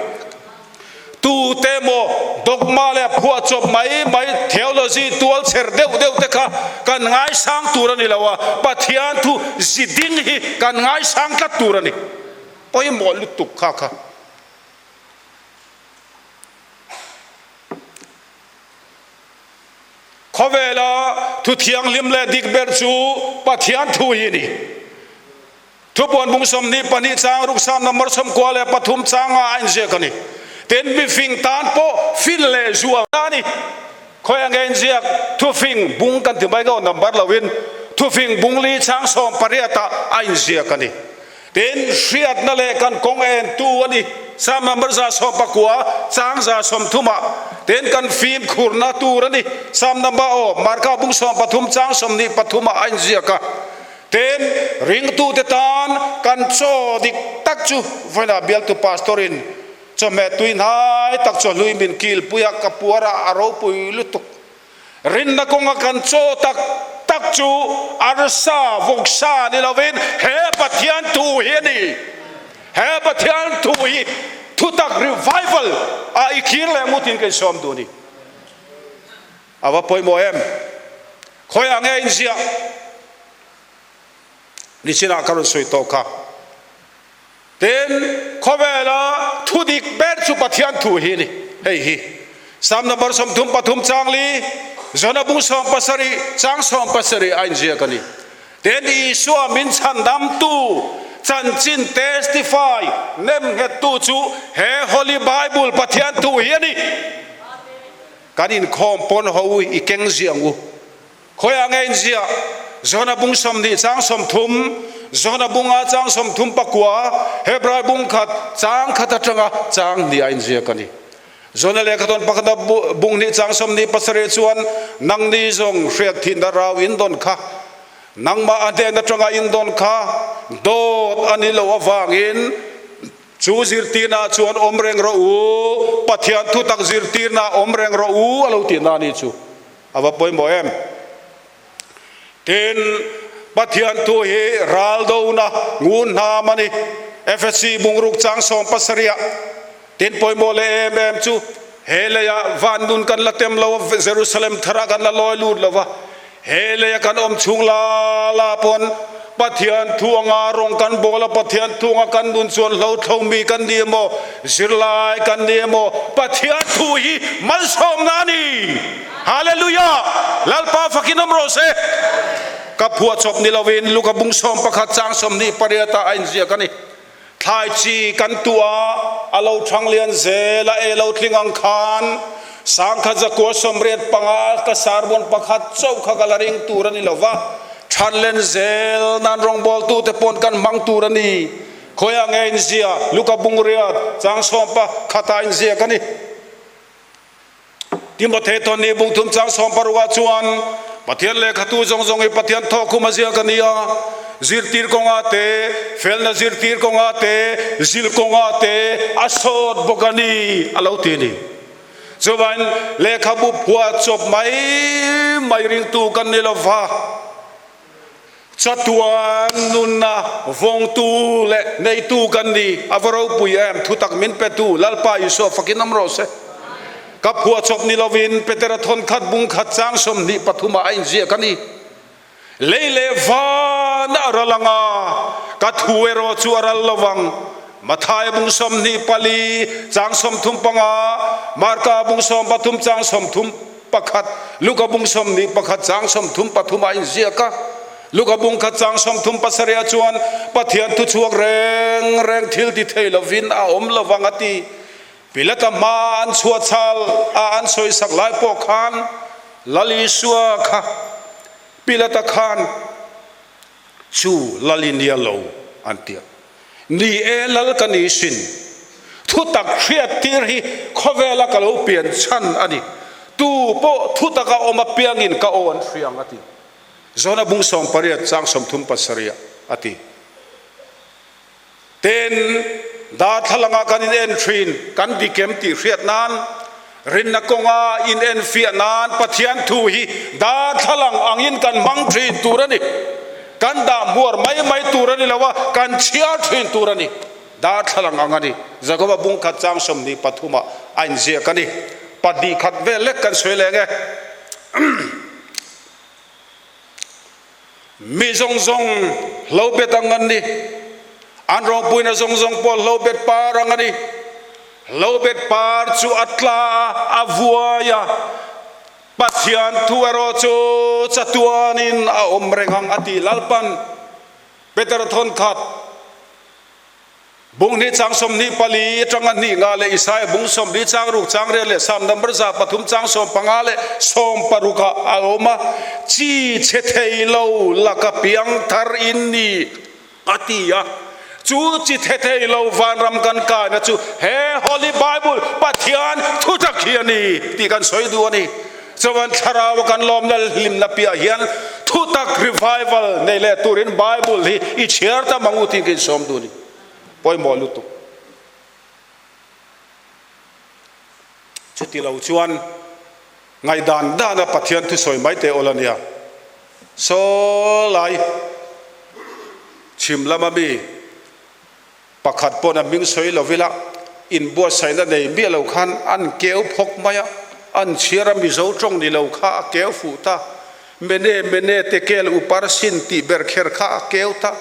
Tute maw dogma leh phuahchawp mai mai theology tual chher deuh deuh te kha kan ngaisang tur a ni lo a, Pathian thu zi ding hi kan ngaisang tlat tur a ni. Pawimawh lutuk kha kha. Khawvela thu thianghlim leh dik ber chu Pathian thu hi a ni. Thupuan bung 22 chang ruksa number 93 changa a inziak a ni. Tin, mifing tan pawh fin leh zual a ni. Khawi ange inziak thufing bung kan ti mai lo number loin thufing bung li chang 18 ah a inziak a ni. Tin, hriatna leh kan kawng entu a ni. Psalm number 119 chang 130 ah tin kan fimkhurna tur a ni. Psalm number aw Marka bung 13 chang 23 ah a inziak a. Tin, ringtute tan kan chaw dik tak chu vawiinah bialtu pastor-in chawhmeh tui hnai tak chu a hlui min kilpui a, ka puar a, a ropui lutuk. Rinna kawnga kan chaw tak tak chu arsa, vawksa ni lovin he Pathian thu hi a ni. He Pathian thu hi thutak revival ah i khir leh ngutin ka insawm duh a ni. A va pawimawh em? Khawiah nge inziah? Nichinah ka rawn sawi tawh kha. Tin, khawvela thu dik ber chu Pathian thu hi a ni. Hei hi Psalm number 33 chang li, Jona bung 17 chang 17 a inziak a ni. Tin, Isua min chhandamtu chanchin testify nemnghettu chu he Holy Bible Pathian thu hi a ni. Kan inkhawm pawn ho i keng ziah ang u. Khawiah nge inziah? Jona bung 20 chang 30, Jona bunga chang 39, Hebrai bung khat chang khat atanga chang hnih a inziak a ni. Jona lehkha tawn pakhata bung hnih chang 27 chuan, Nangni zawng hriak thinna rau in dawn kha, nangmah a hnen atanga in dawn kha dawt a ni loh avangin, Chu zirtirna ah chuan awm reng rawh u, Pathian thutak zirtirna ah awm reng rawh u a lo tihna a nih chu a va pawimawh em? Tin, Pathian thu hi ral dona ngun hnam a ni. Efesi bungruk chang 17 ah tin pawimawh leh em em chu he leiah van nun kan la tem lo a, Jerusalem tharah kan la lawi lut lo va, He leia kan awm chhung la la pawn Pathian thuanga rawng kan bawl a, Pathian thuanga kan nun chuan hlothlo mi kan ni emaw, zirlai kan ni emaw, Pathian thu hi malsawmna a ni. Hallelujah! Lalpa fakin awm rawh se. Ka phuahchawp ni lovin Luka bung 11 chang 28 ah a inziak a ni. Thlai chi kan tuah a, a lo thang lian zel a, e lo tling ang khan sangkhat zakua 85 ka sermon pakhat chauh kha ka la ring tur a ni lo va, than len zel nan rawngbawltute pawn kan hmang tur a ni. Khawiah nge inzia? Luka bungriat chang 11 ah inziak a ni. Timothea tawn ni bung thum chang 16 ah chuan Pathian lehkhatu zawng zawng hi Pathian thawhkhum a ziak a ni a, zirtir kawngah te, felna zirtir kawngah te, zilh kawngah te a sawt bawk a ni a lo ti a ni. Chuvangin lehkhabu phuahchawp mai mai ringtu kan ni lova, Chatuan nunna vawngtu leh neitu kan ni. A va ropui em! Thutak min petu Lalpa Isua fakin awm rawh se. Ka phuahchawp ni lovin Petera thawnkhat bung khat chang 23 ah a inziak a ni. Lei leh van a ral ang a, ka thu erawh chu a ral lo vang. Mathaia bung 24 chang 35, Marka bung 13 chang 30. Pakhat, Luka bung 21 chang 33 ah inziak a. Luka bung khat chang 37 ah chuan Pathian thuchhuak reng reng thil ti thei lovin a awm lovang a ti. Pilata hma an chhuah chhal a an sawisak lai pawh khan Lal Isua kha Pilata khan Chu lal i nia lo, an ti a. Ni e, lal ka ni sin. Thutak hriattir hi khawvela ka lo pian chhan a ni. Tu pawh thutaka awm apiangin ka aw an hria ang, a ti. Jona bung 18 chang 37 a ti. Tin, darthlalangah kan in en thin, kan dik em tih hriat nan, rinna kawnga in en fiah nan Pathian thu hi darthlalang angin kan hmang thin tur a ni. Kan dah hmuar mai mai tur a ni lo a, kan chhiar thin tur a ni. Darthlalang ang a ni. Jakoba bung khat chang 23 ah a inziak a ni. Pahnih khat vel lek kan sawi leng e. Mi zawng zawng hlo bet ang an ni. An ropuina zawng zawng pawh hlo bet par ang a ni. Hlo bet par chu a tla a, a vuai a, Pathian thu erawh chu chatuanin a awm reng ang a ti. Lalpan Peter thawnkhat. Bung hnih chang 24 atanga hnih nga leh Isaia bung 40 chang ruk chang riat leh Sam number 103 chang 15 leh 16 ah a awm a, Chi chhe thei lo laka piang thar in ni a ti a. Chu chi chhe thei lo vanram kan kaina chu he Holy Bible Pathian thutak hi a ni tih kan sawi duh a ni. Chuan thlarau a kan lawmna hlimna piah hian thutak revival nei leh turin Bible hi i chhiar ta mang u tih ka insawm duh a ni. Pawimawh lutuk. Chuti lo chuan ngaihdan dana Pathian thusawi mai teh awl a nia. Saw lai chhim lama mi Pakhat pawn a hming sawi lo ila, inbuatsaihna nei miah lo khan an keu phawk mai a, an chhiar a Mizo tawng ni lo kha a keu fuh ta. Mene mene te kel upar sin tih ber kher kha a keu ta.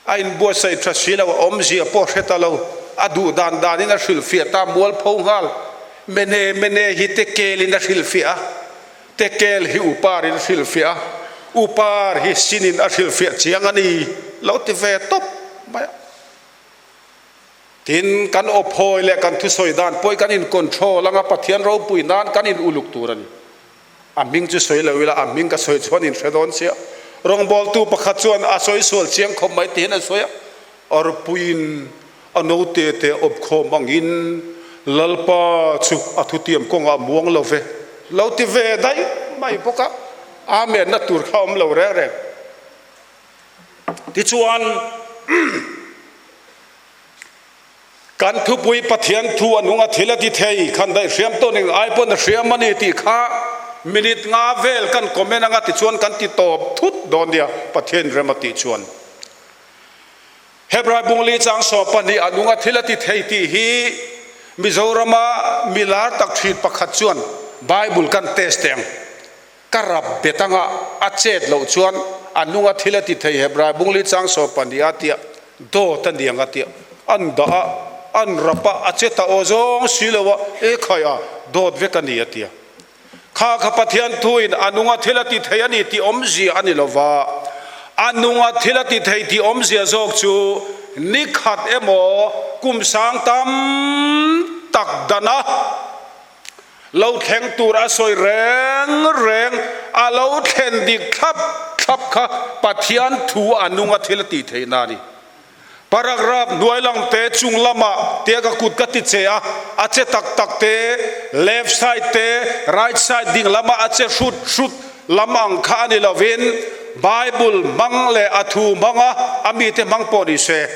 A inbuatsaih tha si lo, a awmzia pawh hre ta lo, a duh dan danin a hrilhfiah ta mualpho nghal. Mene mene hi te kelin a hrilhfiah a, te kel hi uparin a hrilhfiah a, upar hi sinin a hrilhfiah chiang a ni lo ti ve tawp mai a. Tin, kan awphawi leh kan thusawi dan pawh kan in control anga Pathian ropui nan kan in uluk tur a ni. A hming chu sawi lo ila, a hming ka sawi chuan in hre dawn chiah. Rawngbawltu pakhat chuan a sawi sual chiang khawp mai tihian an sawi a, Arpuiin A note te awp khawm angin Lalpa chu a thutiam kawngah muang lo ve. Lo ti ve daih mai bawk a, Amen na tur kha awm lo reng reng. Tichuan, kan thupui Pathian thu a nung a thil a ti thei, khan daih hriam tawn eng ai pawn a hriam a ni tih kha minute nga vel kan comment anga tichuan kan ti tawp thut dawn nia Pathian rem a tih chuan. Hebrai bungli chang 12 a nunga thil a ti thei tih hi Mizorama mi lar tak thin pakhat chuan Bible kan test teh ang. Ka rap bet anga a chet loh chuan a nunga thil a ti thei Hebrai bungli chang 12 a tia dawt a niang a tia an dah a an rap a a che ta aw zawng si lo a e khai a dawt vek a ni a tia. Kha kha Pathian thuin a nunga thil a ti thei a ni tih awmzia a ni lo va, a nunga thil a ti thei tih awmzia zawk chu ni khat emaw kum sang tam tak dana lo thleng tur a sawi reng reng a lo thlen dik thlap thlap kha Pathian thu a nunga thil a tih theihna a ni. Paragraph hnuai lang te chung lamah tia ka kut ka ti che a, a che tak tak te, left side te, right side ding lamah a che hrut hrut lam ang kha a ni lovin Bible hmang leh a thu hmanga a mite hmang pawh ni se.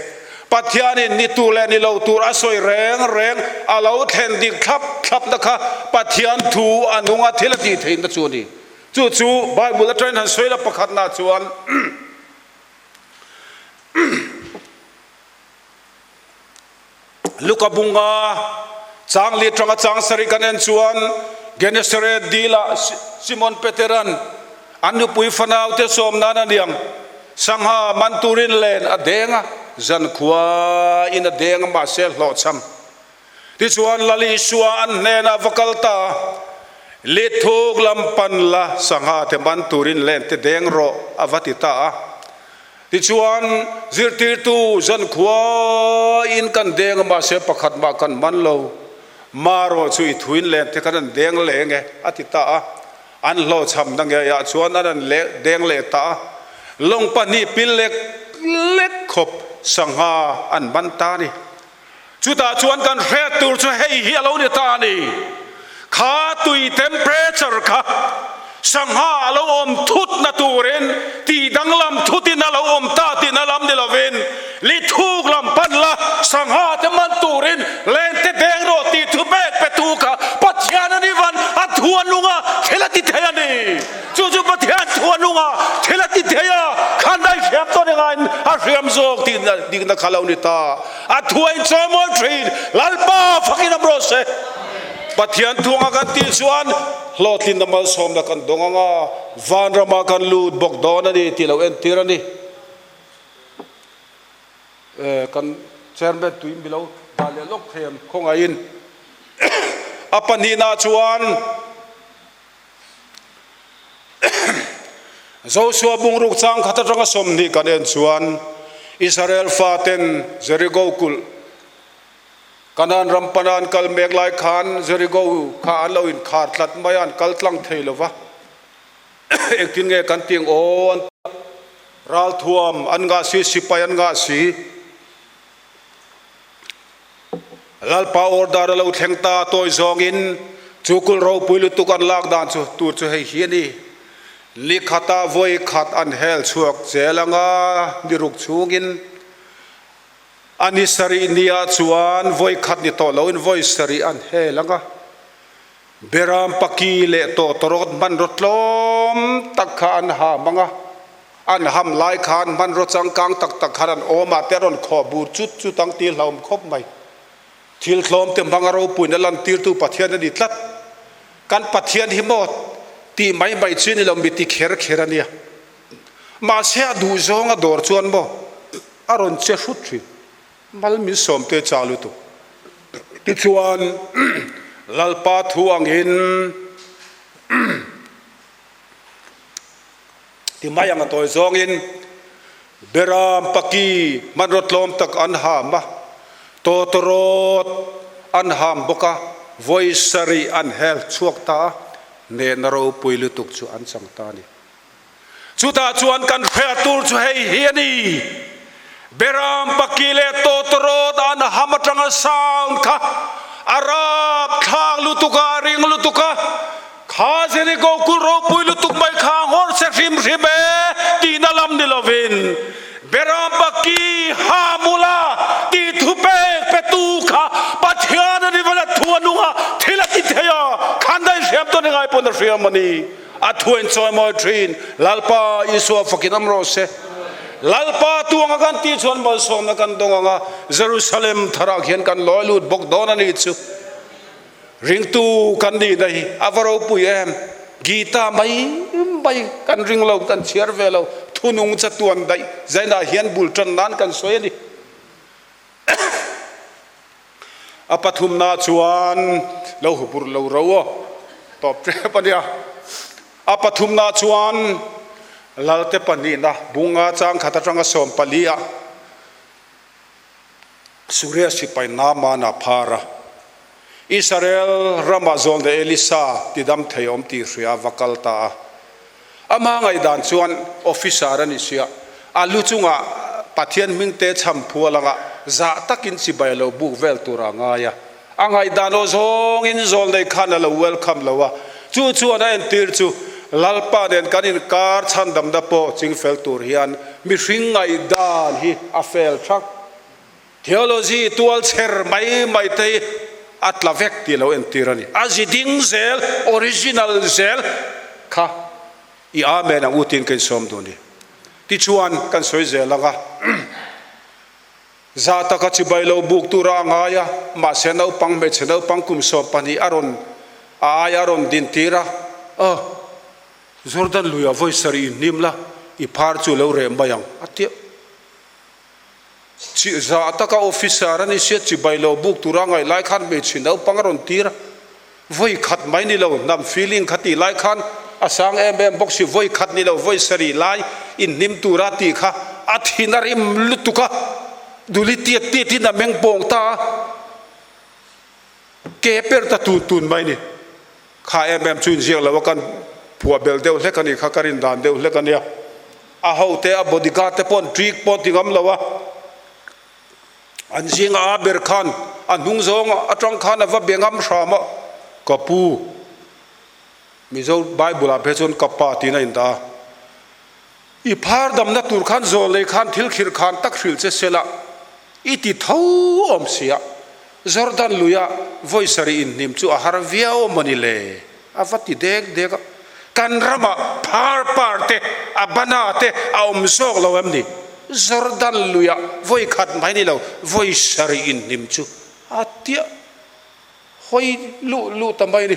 Pathianin ni tur leh ni lo tur a sawi reng reng a lo thlen dik thlap thlapna kha Pathian thu a nunga thil a tih theihna chu a ni. Chu chu Bible atangin han sawi la pakhatna chuan. Luka bunga chang li atanga chang sarih kan en chuan Genesaret dila Simon Peteran an nupui fanau te sawm nan a niang sangha man turin len a deng a, zankhua in a deng a mahse hlawhchham. Tichuan Lal Isua an hnenah va kal ta, Lithuk lam pan la, sangha te man turin len te deng rawh, a va ti ta a. Tichuan zirtirtu zankhuain kan deng a, mahse pakhat mah kan man lo, marawh chu i thuin len te khan an deng leh nge, a ti ta a. An hlawhchhamna ngeiah chuan an an deng leh ta a, lawng pahnih pil lek lek khawp sangha an man ta a ni. Chutah chuan kan hriat tur chu hei hi a lo ni ta a ni, kha tui temperature kha sangha a lo awm thutna turin tih danglam thutin a lo awm ta tihna lam ni lovin, lithuk lam pan la sangha te man turin len te deng rawh tih thu pek pe tu kha Pathian a ni van a thu a nung a, thil a ti thei a ni. Chu chu Pathian thu a nung a, thil a ti thei a, khan dai hriam tawh ni ngaiin a hriam zawk tih dikna kha lo ni ta. A thu a inchawimawi thin, Lalpa fakin awm rawh se. Pathian thu anga kan tih chuan hlawhtlinna malsawmna kan dawng anga vanramah kan lut bawk dawn a ni tih lo entir a ni. Kan chairman tui milo dah leh lawk thei ang khawngaihin a pahnihna chuan Joshua bungruk chang khat atanga 20 kan en chuan Israel faten Jericho kulh Kanaan ram pana an kal mek lai khan Jericho kha an lo inkhar tlat mai a, an kal tlang thei lo va. Engtin nge kan tih ang aw an ti a, ralthuam an ngah si, sipai an ngah si. Lalpa order a lo thleng ta tawi zawngin chu kul ropui lutuk an lak dan chu tur chu hei hi a ni. Ni khatah vawi khat an hel chhuak zel anga ni ruk chhungin a ni sarih nia chuan vawi khat ni tawh loin vawi sarih an hel anga Beram paki leh tawtawrawt hmanraw tlawm tak kha an ham ang a, an ham lai khan hmanraw changkang tak tak khan an awm a te a rawn khawh bur chut chut ang tih hlauhawm khawp mai. Thil tlawm te hmanga ropuina lantirtu Pathian a ni tlat. Kan Pathian hi maw tih mai mai chu ni lo mi ti kher kher a nia. Mahse a duhzawng a dawr chuan maw a rawn che hrut thin. Mal min sawm te chah lutuk. Tichuan, Lalpa thu angin ti mai ang a tawi zawngin Beram paki hmanraw tlawm tak an ham a, tawtawrawt an ham bawk a, vawi sarih an hel chhuak ta a, nehna ropui lutuk chu an chang ta a ni. Chutah chuan kan hriat tur chu hei hi a ni, Beram paki leh tawtawrawt an ham atanga sound kha a rap thlak lutuk a, a ring lutuk a, kha Jericho kul ropui lutuk mai kha a nghawr che hrim hrim e tihna lam ni lovin, Beram paki ha mula tih thu pek petu kha Pathian a ni vel a thu a nung a, thil a ti thei a, khan daih hriam tawn engai pawn a hriam a ni. A thu in chawimawi thin. Lalpa Isua fakin awm rawh se. Lalpa tuanga kan tih chuan malsawmna kan dawng ang a, Jerusalem tharah khian kan lawi lut bawk dawn a nih chu. Ringtu kan nihna hi a va ropui em? Gita mai mai kan ring lo, kan chhiar ve lo, thunung chatuan daih zainah hian bul tan nan kan sawi a ni. A pathumna chuan lo hupur lo ro aw. Tawp tep a nia. A pathumna chuan Lalte pahnihna bunga chang khat atanga 14 ah Suria sipai Naamana phar a, Israel ramah zawlne Elisa tidam thei awm tih hria a va kal ta a. Ama ngaihdan chuan officer a ni sia, a lu chungah Pathian hmingte chham phual anga zah takin chibai lo buk vel tur a ngai a. A ngaihdan aw zawngin zawlnei khan a lo welcome lo a, chu chuan a entir chu Lalpa nen kan inkar chhandamna pawh chingfel tur hian mihring ngaihdan hi a fel thak. Theology tual chher mai mai te hi a tla vek tih lo entir a ni. A zi ding zel, original zel kha i Amen ang u tiin ka insawm duh a ni. Tichuan kan sawi zel ang a. Za taka chibai lo buk tura a ngai a, mahse naupang hmeichhe naupang kum 12 a rawn a aia a rawn din tir a, Aw, Jordan luiah vawi sarih inhnim la, i phar chu lo reh mai ang, a ti a. Chi za taka officer a ni sia chibai lo buk tura a ngaih lai khan hmeichhe naupang a rawn tir a, vawi khat mai ni lo, hnam feeling kha tih lai khan a sang em em bawk si, vawi khat ni lo, vawi sarih lai inhnim tura tih kha a thin a rim lutuk a, duli tiat tiat in a meng pawng ta a, ke per ta tun tun mai ni. Kha em em chu inziak lo a, kan phuah bel deuh hlek a nih kha, ka rin dan deuh hlek a nia. A hote a bodyguard te pawh an trick pawh ti ngam lo a. An zinga a ber khan a hnung zawng atang khan a va be ngam hram a, Ka pu, Mizo Bible ah phei chuan ka pa tiin a indah a, i phar damna tur khan zawl nei khan thil khirh khan tak hrilh che sela i ti tho awm sia, Jordan luia vawi sarih inhnim chu a har viau maw ni le? A va ti dek dek a, Kan ramah phar par te, a bana te a awm zawk lo em ni? Jordan luiah vawi khat mai ni lo, vawi sarih inhnim chu a tiah hawi luh luh ta mai ni.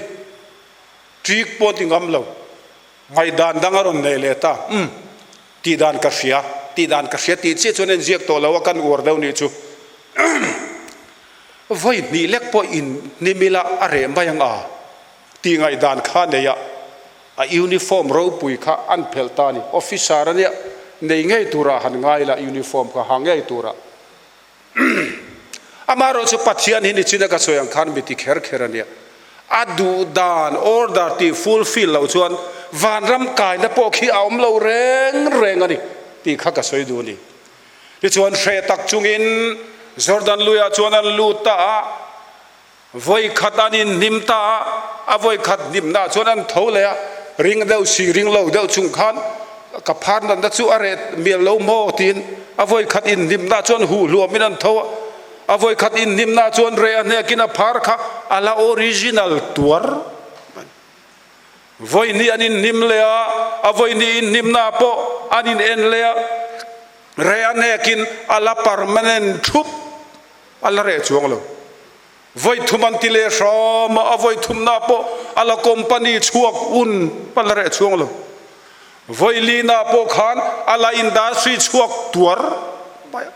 Ṭik pawh ti ngam lo, ngaihdan dang a rawn nei leh ta. Umm, tihdan ka hria, tihdan ka hria tih chiah chuan a inziak tawh lo a, kan uar deuh nih chu. Vawi hnih lek pawh inhnim ila a reh mai ang a tih ngaihdan kha nei a, a uniform ropui kha an phelh ta a ni. Officer a nia, nei ngei turah han ngai la uniform kha ha ngei turah. Amaherawh chu Pathian hi nichina ka sawi ang khan mi ti kher kher a nia. A duh dan order tih fulfill loh chuan vanram kaina pawh khi a awm lo reng reng a ni tih kha ka sawi duh a ni. Tichuan hreh tak chungin Jordan luiah chuan an lut ta a, vawi khat an inhnim ta a, a vawi khat hnimnaah chuan an tho leh a, ring deuh si ring lo deuh chung khan ka phar natna chu a reh mial lo maw tiin a vawi khat inhnimnaah chuan huh hluamin an tho a, a vawi khat inhnimnaah chuan reh a hnekin a phar kha a la original tuar mai. Vawi hnih an inhnim leh a, a vawi hnih inhnimnaah pawh an in en leh a, reh a hnekin a la permanent thup, a la reh chuang lo. Vawi thum an ti leh hram a, a vawi thumnaah pawh a la company chhuak un, a la reh chuang lo. Vawi linaah pawh khan a la industry chhuak tuar mai a,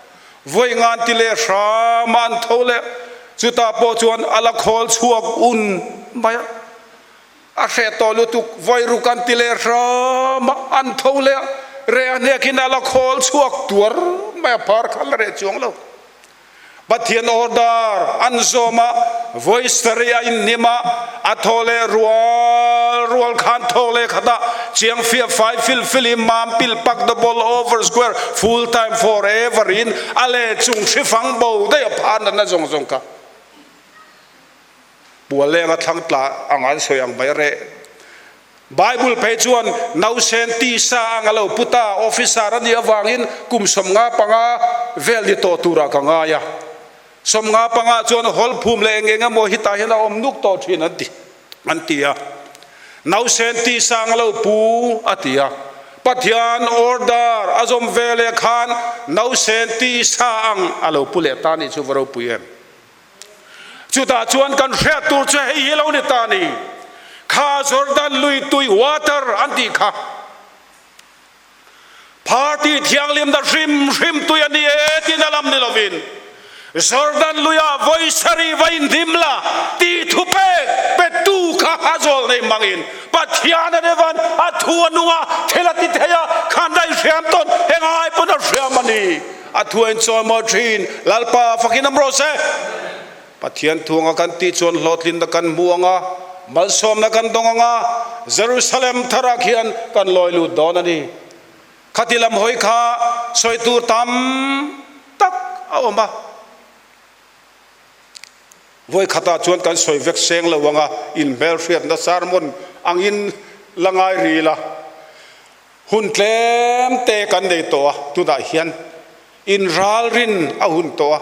vawi nga an ti leh hram a, an tho leh, chutah pawh chuan a la khawl chhuak un mai a. A hreh tawh lutuk, vawi ruk an ti leh hram a, an tho leh a, reh a hnekin a la khawl chhuak tuar mai a, phar kha la reh chuang lo. Pathian order an zawm a, vawi sarih a inhnim a, a thaw leh rual rual khan thaw leh khat a, chiang fiah fai fil fil in mam pil pak the ball over square full time for ever in a leh chung hri fang bo daih a phar natna zawng zawng kha. Pualeng a thlang tla ang an sawi ang mai reh. Bible phei chuan nausen tisa ang a lo pu ta, officer a nih avangin kum 55 vel ni tawh turah ka ngai a. 55 chuan hawlphum leh eng eng emaw hi tah hian a awm nuk tawh thin an ti an ti a. Nausen tisa ang a lo pu a ti a. Pathian order a zawm ve leh khan nausen tisa ang a lo pu leh ta nih chu va ropui em. Chutah chuan kan hriat tur chu hei hi lo ni ta ni, kha Jordan lui tui water an tih kha party thianghlimna hrim hrim tui a ni e tiin a lam ni lovin, Jordan luiah vawi sarih va inhnim la tih thupek petu kha a zawl nei hmangin Pathian a revan a thu a nung a, thil a ti thei a, khan daih hriam tawn engai pawn a hriam a ni. A thu a inchawimawi thin, Lalpa fakin awm rawh se. Pathian thuanga kan tih chuan hlawhtlinna kan hmu ang a, malsawmna kan dawng ang a, Jerusalem tharah khian kan lawi lut dawn a ni. Khati lam hawi kha sawi tur tam tak a awm a. Vawi khatah chuan kan sawi vek seng lo ang a, inhmelhriatna sermon angin la ngai ril a. Hun tlem te kan nei tawh a, tunah hian inralrin a hun tawh a.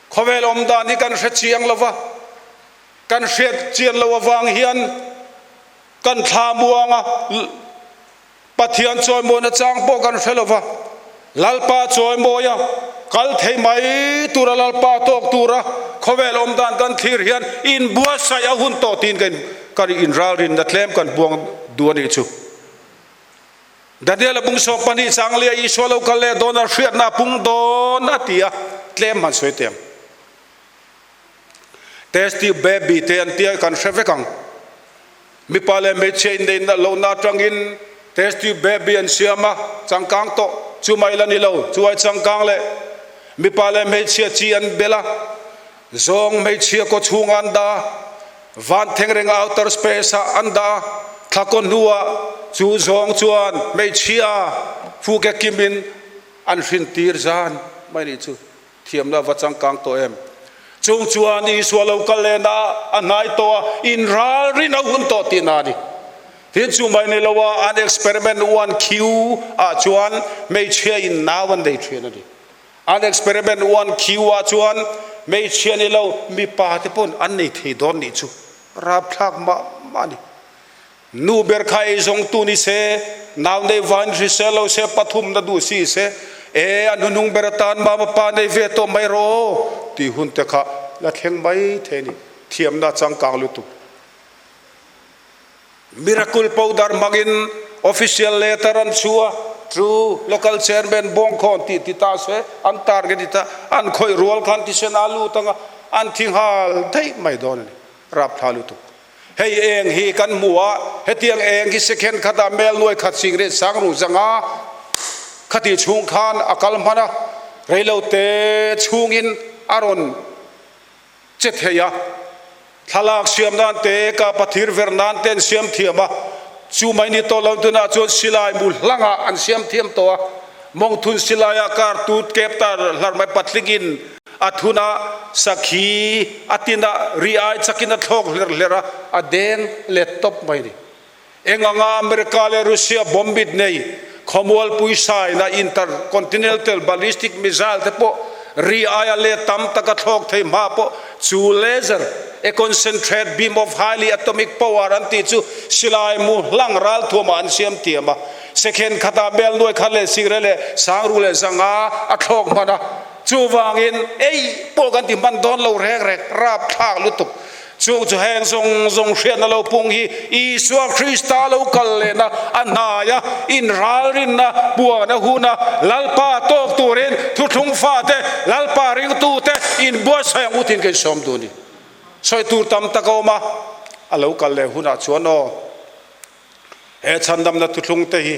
Khawvel awm dan hi kan hre chiang lo va, kan hriat chian loh avang hian kan thla muang a. Pathian chawimawi nachang pawh kan hre lo va, Lalpa chawimawia kal thei mai tura Lalpa tawk tura khawvel awm dan kan thlir hian inbuatsaih a hun tawh tiin kan kan inralrinna tlem kan buang duh a nih chu. Daniel-a bung 12 chang lia Isua lo kal leh dawn a hriatna a pung dawn a ti a, tlem han sawi teh ang. Test tube baby te an tia kan hre vek ang. Mipa leh hmeichhia inneihna lohna atangin test tube baby an siam a, changkang tawh chu mai la ni lo, chu ai changkang leh mipa leh hmeichhia chi an bel a, zawng hmeichhia kaw chhunga an dah a, van thengrenga outer space ah an dah a, thla kaw hnuah chu zawng chuan hmeichhia fuke kimin an hrintir zan mai nih chu. Thiamna va changkang tawh em? Chung chuan Isua lo kal len a, a hnai tawh a, inralrin a hun tawh tihna a ni. Tin, chu mai ni loa an experiment 1Q ah chuan hmeichhia in nau an nei thin a ni. An experiment 1Q ah chuan hmeichhia ni lo mipa te pawn an nei thei dawn nih chu rapthlak mah mah a ni. Nu ber kha ei zawngtu ni se, nau nei vain hrisel lo se, pathumna duh si se, e, a hnuhnung ber atan mama pa nei ve tawh mai rawh aw, tih hun te kha la thleng mai thei a ni. Thiamna changkang lutuk. Miracle powder hmangin official letter an chhu a, chu local chairman bawngkhawn tih ti ta se, an target ti ta, an khawih rual khan thisen a lut ang a, an thi nghal daih mai dawn a ni. Rapthla lutuk. Hei eng hi kan hmu a, hetiang eng hi second khatah mel nuai khat singret sang ruh zanga khati chhung khan a kal hman a, reilote chhungin a rawn che thei a, thlalak siam nan te, kapa thir ver nan te an siam thiam a, chu mai ni tawh lo tunah chuan silai mu hlangah an siam thiam tawh a, mawngthun silaiah kar tut kep ta hlar mai patling A thun a, sakhi a tin a, ri ai chakin a thlawk hler hler a, a deng let tawp mai ni. Eng anga America leh Russia bomb bit nei, khawmualpui saina intercontinental ballistic missile te pawh ri aia let tam tak a thlawk thei hma pawh chu laser, a concentrate beam of highly atomic power an tih chu silai mu hlang ralthuamah an siam thiam a, second khatah bel nuai khat leh sikre leh sangru leh zanga a thlawk hman a. Chuvangin ei pawh kan ti hman dawn lo reng reng, rapthlak lutuk. Chung chu heng zawng zawng hriatna lo pung hi Isua Krista lo kal lehna a hnaia inralrinna puan a hun a, Lalpa tawk turin thuthlung fate, Lalpa ringtute inbuatsaih ang utin ka insawm duh a ni. Sawi tur tam tak a awm a, a lo kal leh hunah chuan aw, he chhandamna thuthlung te hi,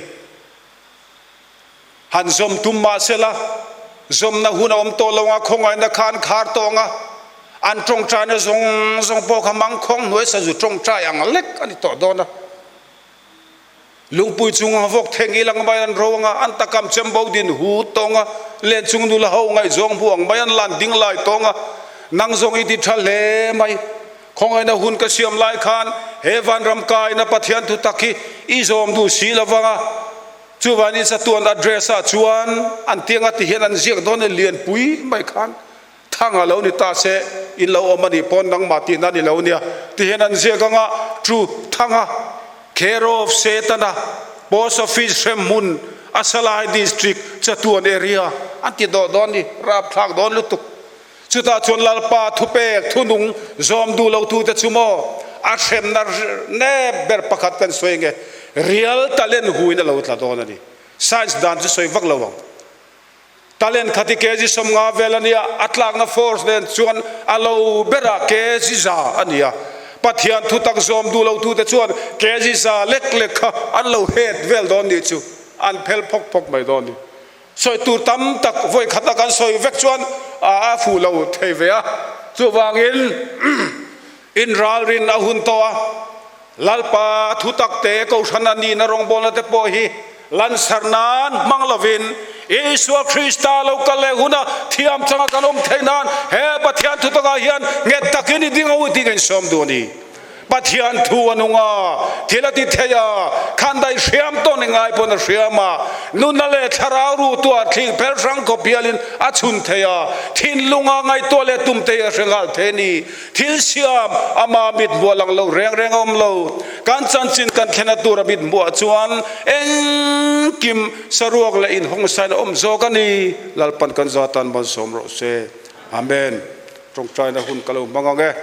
Han zawm tum mah sela, zawmna hun a awm tawh lo ang a, khawngaihna kha an khar tawh ang a, an tawngtaina zawng zawng pawh kha mangkhawng hnuai sazu tawngtai ang lek a ni tawh dawn a. Lungpui chunga vawk theng ilang mai an ro ang a, an takam chembo din hut tawng a, len chung nula ho ngaihzawng hmu ang mai an lan ding lai tawng a, nang zawng i ti tha hle mai. Khawngaihna hun ka siam lai khan he vanram kaina Pathian thutak hi i zawm duh si lo vang a, Chuvangin chatuan address ah chuan an tianga ti hian an ziak dawn e lianpui mai khan thang a lo ni ta se in lo awm a nih pawn nangmah tihna a ni lo nia ti hian an ziak anga chu thanga care of Setana post office hremhmun Asalai district chatuan area an ti dawh dawn ni rapthlak dawn lutuk. Chutah chuan Lalpa thupek thunung zawm duh lotute chu maw a hremna nep ber pakhat kan sawi nge real talent huin a lo tla dawn a ni. Science dan chu sawi vak lo ang. Talent khat hi kg 50 vel a nia, a tlakna force nen chuan a lo berah kg 100 a nia. Pathian thutak zawm duh lotute chuan kg 100 lek lek kha an lo het vel dawn nih chu an phel phawk phawk mai dawn ni. Sawi tur tam tak vawi khata kan sawi vek chuan a fuh lo thei ve a, chuvangin inralrin a hun tawh a, Lalpa thutak te Kohhran a nihna rawngbawlna te pawh hi lansar nan hmang lovin Isua Krista lo kal leh huna thiam changa kan awm theih nan he Pathian thutakah hian nghet takin i ding a u tih ka insawm duh a ni. Pathian thu a nung a, thil a ti thei a, khandai hriam tawn i ngai pawn a hriam a, nunna leh thlarau ruh tuah thling phel hrang khawp hialin a chhun thei a, thinlunga ngaihtuah leh tum te hi a hre nghal thei a ni. Thil siam ama mit hmuh a lang lo reng reng a awm lo. Kan chanchin kan thlen a tur a mit hmuh ah chuan engkim saruak leh inhawngsain a awm zawk a ni. Lalpan kan za tan malsawm rawh se. Amen. Tawngtaina hun ka lo hmang ang e.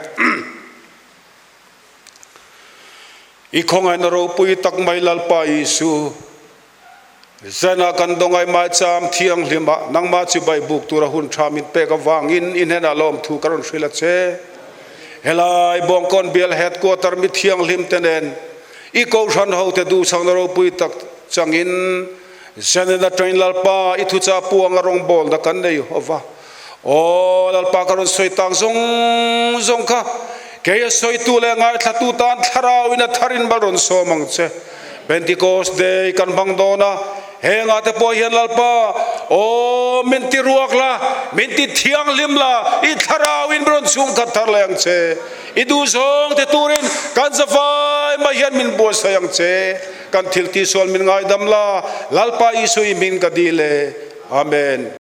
I khawngaihna ropui tak mai Lalpa Isu, Zanah kan dawngai maicham thianghlimah nangmah chibai buk tura hun tha min pek avangin i hnenah lawmthu ka rawn hrilh a che. Helai Bawngkawn bial headquarter mi thianghlim te nen i kohhran hote duhsakna ropui tak changin zanin atangin Lalpa i thuchah puanga rawngbawlna kan nei hova. Aw Lalpa ka rawn sawi tak zawng zawng kha kei a sawitu leh ngaithlatu tan thlarauin a tharin mal rawn sawm ang che. Pentecost Day kan hmang dawn a, hengah te pawh hian Lalpa, aw min ti ruak la, min ti thianghlim la, i thlarauin min rawn chhungkhat thar leh ang che. I duhzawng te turin kan zavai mai hian min buatsaih ang che. Kan thil tihsual min ngaidam la, Lalpa Isua i hming ka dil e. Amen.